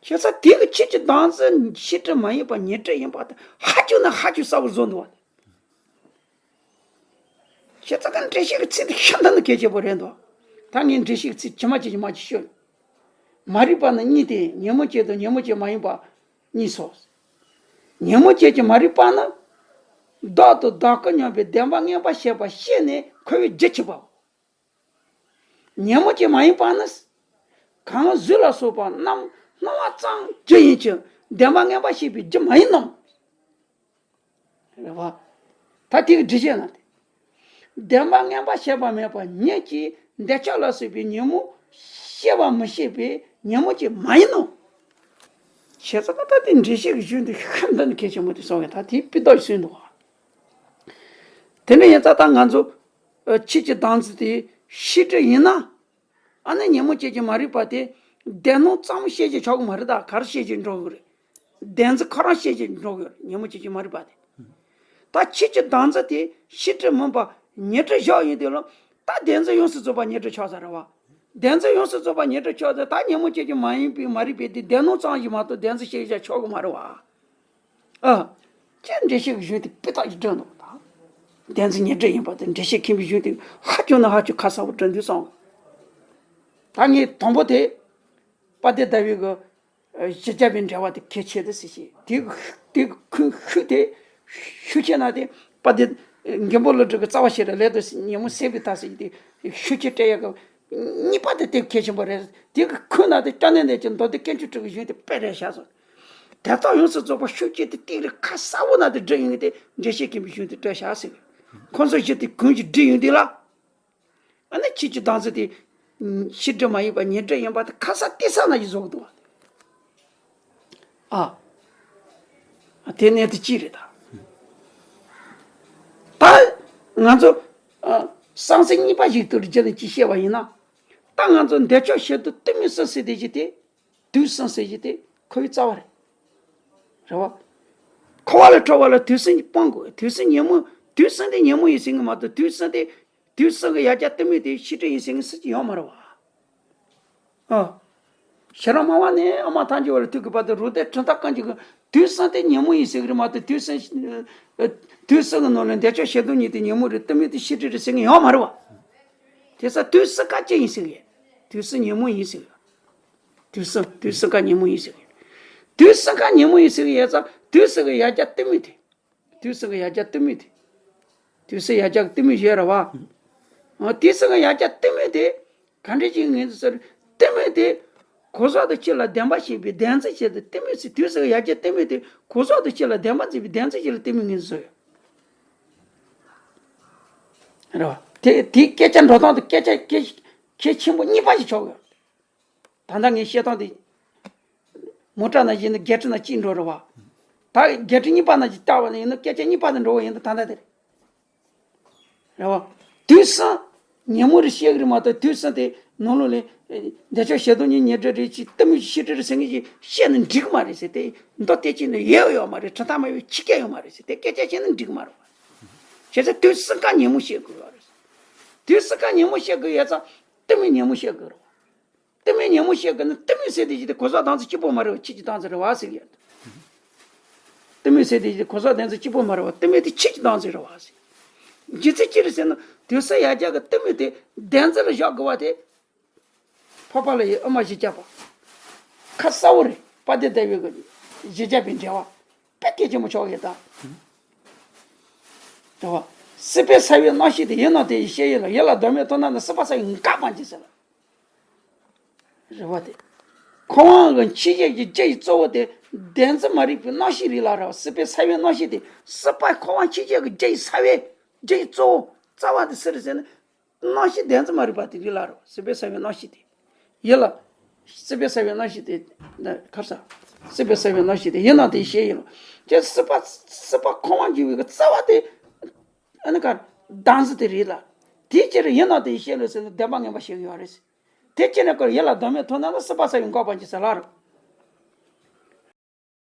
ཁྱེད་ཚ་དེ་གི་ཆོས་ཀྱི་བདག་འཛིན་ཤེས་སྒྲིབ་མ་ཡིན་པ་ཉོན་སྒྲིབ་ཡིན་པ་དེ་ཧ་ཅང་ནས་ཧ་ཅང་གསལ་པོ་བཟོ་འདུག་བ། ཁྱེད་ཚ་གི་འགྲེལ་བཤད་ཀྱི་ཚིག་དེ་ཤིན་ཏུ་ནས་གལ་ཆེན་པོ་རེད་འདུག་ད་ངས་འགྲེལ་བཤད་ཀྱི་ཚིག་ཇི་མ་ཇི་བཞིན་མ་ཅིག་ཤོད། མ་རིག་པ་ནི་གཉིས་ཏེ་ཉོན་མོངས་ཅན་དང་ཉོན་མོངས་ཅན་མ་ཡིན་པ། གཉིས་སོ། ཉོན་མོངས་ཅན་གྱི་མ་རིག་པ་ནི། བདག་དང་བདག་གི་མྱོང་བའི་བདེན་པ་ངན་པ་ཤེས་པ་ཤེས་ནས་འཁོར་བའི་རྒྱུ་བྱེད་པའོ། ཉོན་མོངས་ཅན་མ་ཡིན་པ་ནི། གང་གཟུགས་ལ་སོགས་པ་རྣམས་སྣང་བ་ཙམ་རྒྱུ་ཡིན་ཀྱང་བདེན་པ་ངན་པ་ཤེས་པའི་རྒྱུ་མ་ཡིན་ནམ། རེད་བ། ད་དེ་གི་འགྲེལ་བཤད་ན་དེ། བདེན་པ་ངན་པ་ཤེས་པ་མེད་པ་ཉིད་ཀྱིས་འདོད་ཆགས་ལ་སོགས་པའི་ཉོན་མོངས་ཤེས་པ་མི་ཤེས་པའི་ཉོན་མོངས་ཅན་མ་ཡིན་ནོ། བྱས་ཙང་ད་དེ་འགྲེལ་བཤད་ཀྱི་གཞུང་དེ་ཤིན་ཏུ་ནས་གལ་ཆེན་པོ་དེ་སོང་བས་ད་དེའི་སྤུས་དག་ཞིག་གསུངས་འདུག་བ། དེ་འདྲ་ཡིན་ཙང་ད་ང་ཚོ་ཆོས་ཀྱི་བདག་འཛིན་དེ་ཤེས་སྒྲིབ་ཡིན་ན། ཨ་ནི་ཉོན་མོངས་ཅན་གྱི་མ་རིག་པ་དེ་བདེན་སྣང་ཙམ་ཤེས་ཀྱི་ཆོག་གི་མ་རེད་ད་ག་རེ་ཤེས་ཀྱི་འགྲོ་གི་རེད། བདེན་རྫུན་ཁོ་རང་ཤེས་ཀྱི་འགྲོ་གི་རེད་ཉོན་མོངས་ཅན་གྱི་མ་རིག་པ་དེ། ད་ཆོས་ཀྱི་བདག་འཛིན་དེ་ཤེས་སྒྲིབ་མིན་པ་ཉོན་སྒྲིབ་བཞག་ཡིན་དུས་ལ་ད་བདེན་རྫུན་ཡོངས་སུ་རྫོགས་པ་ཉོན་སྒྲིབ་ཆགས་ས་རེད་བ། བདེན་རྫུན་ཡོངས་སུ་རྫོགས་པ་ཉོན་སྒྲིབ་ཆགས་ས་ད་ཉོན་མོངས་ཅན་གྱི་མ་ཡིན་པའི་མ་རིག་པའི་དེ་བདེན་སྣང་ཙམ་ཞིག་མ་གཏོགས་བདེན་རྫུན་ཤེས་ཀྱི་ཆོག་གི་མ་རེད་བ། ཨ། ཅེས་འགྲེལ་བཤད་ཀྱི་གཞུང་དེ་སྤུས་དག་ཅིག་བསྒྲགས་འདུག་ད། བདེན་རྫུན་ཉོན་སྒྲིབ་ཡིན་པ་དེ་འགྲེལ་བཤད་མཁན་པོའི་གཞུང་དེ་ཧ་ཅང་ནས་ཧ་ཅང་ཁ་གསལ་པོ་བསྒྲགས་འདུག་སོང་། ད་ངས་དང་པོ་དེ། དཔལ་ལྡན་ཟླ་བའི་གི། གཞི་རྒྱ་བའི་འགྲེལ་བ་དེ་གལ་ཆེ་དེ་ཟེར་ཞེས་དེ་གི་དེ་གི་ཁུངས་ཤུགས་དེ་ཤུགས་ཆེ་ན་དེ་དཔལ་ལྡན་མགོན་པོ་ཀླུ་སྒྲུབ་ཀྱི་རྩ་བ་ཤེས་རབ་ལས་དང་ཉོན་མོངས་སེལ་བའི་ཐབས་ཟེར་དེ་ཤུགས་ཆེ་སྤྲད་ཡག་གི་གཉིས་པ་དེ་དེ་གལ་ཆེན་པོ་རེད། དེ་གི་ཁོ་ན་དེ་སྐྱབས་གནས་འདི་ཀྱི་མདོ་སྡེ་དཀོན་མཆོག་སྤྲུལ་པའི་གཞུང་དེ་དཔེ་རེད་བཞག་སོང་། དེ་དག་ཡོངས་སུ་རྫོགས་པ་ཤུགས་བསྐྱེད་དེ་གཏིང་རིང་ཁ་གསལ་པོ་ན་དེ་འདྲི་ཡོང་གི་དེ་འགྲེལ་བཤད་མཁན་པོའི་གཞུང་དེ་སྤྲོད་བཞག་ཟེར་གི། ཁོང་ཚོ་བཞི་དེ་གུན་གྱིས་འདྲི་ཡོང་དུས་ལ། ཨ་ནི་ཁྱེད་ཀྱི་གདངས་ཚད་དེ་ཕྱི་འདྲི་མ་ཡིན་པ་ཉེ་འདྲི་ཡིན་པ་དེ་ཁ་གསལ་གཏིང་གསལ་ན་ཡི་བཟོ་གི་འདུག་བ། ཨ། དེ་གནད་དེ་གཅིག་རེད་ད། ད་ང་ཚོ་ཨ་གསང་ཚིག་གཉིས་པ་ཞིག་ཏུ་རྒྱུད་ལ་ཅིག་བཤད་པ་ཡིན་ན། ད་ང་ཚོ་འདས་ཆོག་ཞེ་སྡང་གཏི་མུག་གསུམ་ཟེར་དེ་ཅི་སྟེ། དུག་གསུམ་ཟེར་གྱི་དེ་ཁོའི་རྩ་བ་རེད། རེད་བ། འཁོར་བ་ལས་གྲོལ་བ་ལ་དུག་གསུམ་གྱིས་སྤང་དགོས། དུག་གསུམ་ཉོན་མོངས། དུག་གསུམ་དེ་ཉོན་མོངས་ཡིན་ཟེར་གྱི་མ་གཏོགས་དུག་གསུམ་དེ། དུག་གསུམ་གྱི་ཡ་གྱལ་གཏི་མུག་དེ་ཤེས་སྒྲིབ་ཡིན་ཟེར་གྱི་སུ་གཅིག་ཡོད་མ་རེད་བ། ཨ། ཤེས་རབ་སྨྲ་བ་ནས་ཨ་མ་ཐལ་འགྱུར་བར་ཐུག་གི་བར་དུ་རོ་ཏའི་གྲུབ་མཐའ་ཀུན་གྱི་དུག་གསུམ་དེ་ཉོན་མོངས་ཡིན་ཟེར་གྱི་རེད་མ་གཏོགས་དུག་གསུམ། དུག་གསུམ་གྱི་ནང་ལ་འདས་ཆོག་ཞེ་སྡང་གཉིས་དེ་ཉོན་མོངས་རེད། གཏི་མུག་དེ་ཤེས་སྒྲིབ་རེད་ཟེར་གྱི་ཡོད་མ་རེད་བ། དེ་ས་དུག་གསུམ་ཀ་ཅི་ཡིན་ཟེར་གྱི། དུག་གསུམ་ཉོན་མོངས་ཡིན་ཟེར་གྱི། དུག་གསུམ་དུག་གསུམ་ཀ་ཉོན་མོངས་ཡིན་ཟེར་གྱི། དུག་གསུམ་ཀ་ཉོན་མོངས་ཡིན་ཟེར་གྱི་ཡོད་ཙང་དུག་གསུམ་གྱི་ཡ་གྱལ་གཏི་མུག་དེ། དུག་གསུམ་གྱི་ཡ་གྱལ་གཏི་མུག་དེ། དུག་གསུམ་ཡ་གྱལ་གྱི་གཏི་མུག་ཡོད་རེད་བ། ཨ། དུག་གསུམ་གྱི་ཡ་གྱལ་གཏི་མུག་དེ་ག་འདྲ་ཅིག་ངེས་འཛིན་ཟེར། གཏི་མུག་དེ་གོ་ས་དང་ཕྱི་ལ་བདེན་པ་ཞེས་པའི་བདེན་འཛིན་བྱེད་དུ་གཏི་མུག་ཟེར། དུག་གསུམ་གྱི་ཡ་གྱལ་གཏི་མུག་དེ་གོ་ས་དང་ཕྱི་ལ་བདེན་པ་འཛིན་པའི་བདེན་འཛིན་བྱེད་ལ་གཏི་མུག་ངེས་འཛིན་ཟེར་ཡོད་རེད་བ། དེ་དེའི་སྐད་ཆ་འགྲོ་སྟངས་དང་སྐད་ཆ་གལ་གལ་ཆེན་པོ་གཉིས་པ་ཞིག་ཆགས་ཡོད། ད་ལྟ་ངས་བཤད་སྟངས་དེ། མོ་ཊ་ནང་བཞིན་དུ་རྒྱལ་ཁྲི་ནང་གཅིག་འགྲོ་རེད་བ། ད་རྒྱལ་ཁྲི་གཉིས་པ་ནང་གཅིག་བཏགས་པ་ནི་ཡིན་ན་སྐད་ཆ་གཉིས་པ་དེ་འགྲོ་བ་ཡིན་ན་ད་ལྟ་དེ་རེད། རེད་བ། དུག་གསུམ་ཉོན་མོངས་རེད་བཤད་གི་རེད་མ་གཏོགས་དུག་གསུམ་དེ་ནང་ལོགས་ལ་འདས་ཆོག་ཞེ་སྡང་གཉིས་ཉེ་འབྲེལ་རེད་ཅེས་གཏི་མུག་ཤེས་སྒྲིབ་རེད་ཟེར་མཁན་ཞིག་བཤད་ན་འགྲིག་གི་མ་རེད་ཟེར། དེ་མདོ་སྡེ་གཅིག་ནས་ཡོད་ཡོད་མ་རེད། གྲུབ་མཐའ་སྨྲ་བའི་ཕྱི་རྒྱལ་ཡོད་མ་རེད་ཟེར། དེ་སྐད་ཆ་བཤད་ན་འགྲིག་གི་མ་རེད་བ། བྱས་ཙང་དུག་གསུམ་ཀ་ཉོན་མོངས་བཤད་དགོས་ཡོད་རེད། དུག་གསུམ་ཀ་ཉོན་མོངས་བཤད་དགོས་ཡོད་ཙང་གཏི་མུག་ཉོན་མོངས་བཤད་དགོས་རེད་བ། གཏི་མུག་ཉོན་མོངས་བཤད་དགོས་ན་གཏི་མུག་ཟེར་དེ་ཅི་སྟེ་གོ་ས་གདངས་ཚད་གཅིག་པོ་མ་རེད་བ། ཁྱེད་ཀྱི་གདངས་ཚད་རེད་བ་ཟེར་གི་ཡོད། གཏི་མུག་ཟེར་དེ་ཅི་སྟེ་གོ་ས་གདངས་ཚད་གཅིག་པོ་མ་རེད་བ། གཏི་མུག་དེ་ཁྱེད་ཀྱི་གདངས་ཚད་རེད་བ་ཟེར། རྒྱུ་མཚན་ཅི་རེད་ཟེར་ན་དུག་གསུམ་ཡ་གྱལ་གྱི་གཏི་མུག་དེ་བདེན་འཛིན་ལ་བཞག་དགོས་བ་དེ། འཕགས་པ་ལྷ་ཡི་དབུ་མ་བཞི་བརྒྱ་པ། ཁ་གསལ་པོ་རེད། དཔལ་ལྡན་ཟླ་བའི་གི་བཞི་བརྒྱ་པའི་འགྲེལ་པ་དཔེ་གལ་ཆེན་པོ་ཆགས་ཡོད་ད། རེད་བ། སྲིད་པའི་ས་བོན་རྣམ་ཤེས་དེ་ཡིད་ནང་དེ་ཡི་ཤེས་ཡིན་ལ། ཡིད་ལ་གདོད་མའི་ཐོབ་ནས་ནི། སྲིད་པ་ས་བོན་འགག་པ་ཅིག་ཟེར་ལ། རེད་བ། དེ་འཁོར་བ་གི་འཆི་བྱེད་ཀྱི་རྒྱུ་ཡི་གཙོ་བོ་དེ་བདེན་འཛིན་མ་རིག་པའི་རྣམ་ཤེས་རེད་ལ། རེད་བ། སྲིད་པའི་ས་བོན་རྣམ་ཤེས་དེ་སྲིད་པ་འཁོར་བ་འཆི་བྱེད་ཀྱི་རྒྱུ་ཡི་ས་བོན། རྒྱུ་ཡི་གཙོ་བོ་རྩ་བ་དེ་སུ་རེད་ཟེར་ན། རྣམ་ཤེས་བདེན་འཛིན་མ་རིག་པ་དེ་རེད་ལ། རེད་བ། སྲིད་པའི་ས་བོན་རྣམ་ཤེས་དེ། ཡིད་ལ། སྲིད་པའི་ས་བོན་རྣམ་ཤེས་དེ། ཁར་ས། སྲིད་པའི་ས་བོན་རྣམ་ཤེས་དེ་ཡིད་ནང་དེ་ཡི་ཤེས་ཡིན་ལ། དེ་སྲིད་པ་སྲིད་པ་འཁོར་བ་འཇུག་པའི་གི་རྩ་བ་དེ། ཨ་ནི་ག་བདག་འཛིན་དེ་རེད་ལ། དེའི་ཕྱིར་ཡིད་ནང་དེ་ཡི་ཤེས་ལ་ཟེར་ན་བདེན་པ་ངན་པ་བཤད་གི་ཡོད་རེད། དེ་ཕྱིར་ན་ཁོ་ཡིད་ལ་གདོད་མའི་ཐོབ་ནས་ནི། སྲིད་པ་ས་བོན་འགག་པ་ཅིག་ཟེར་ལ། རེད།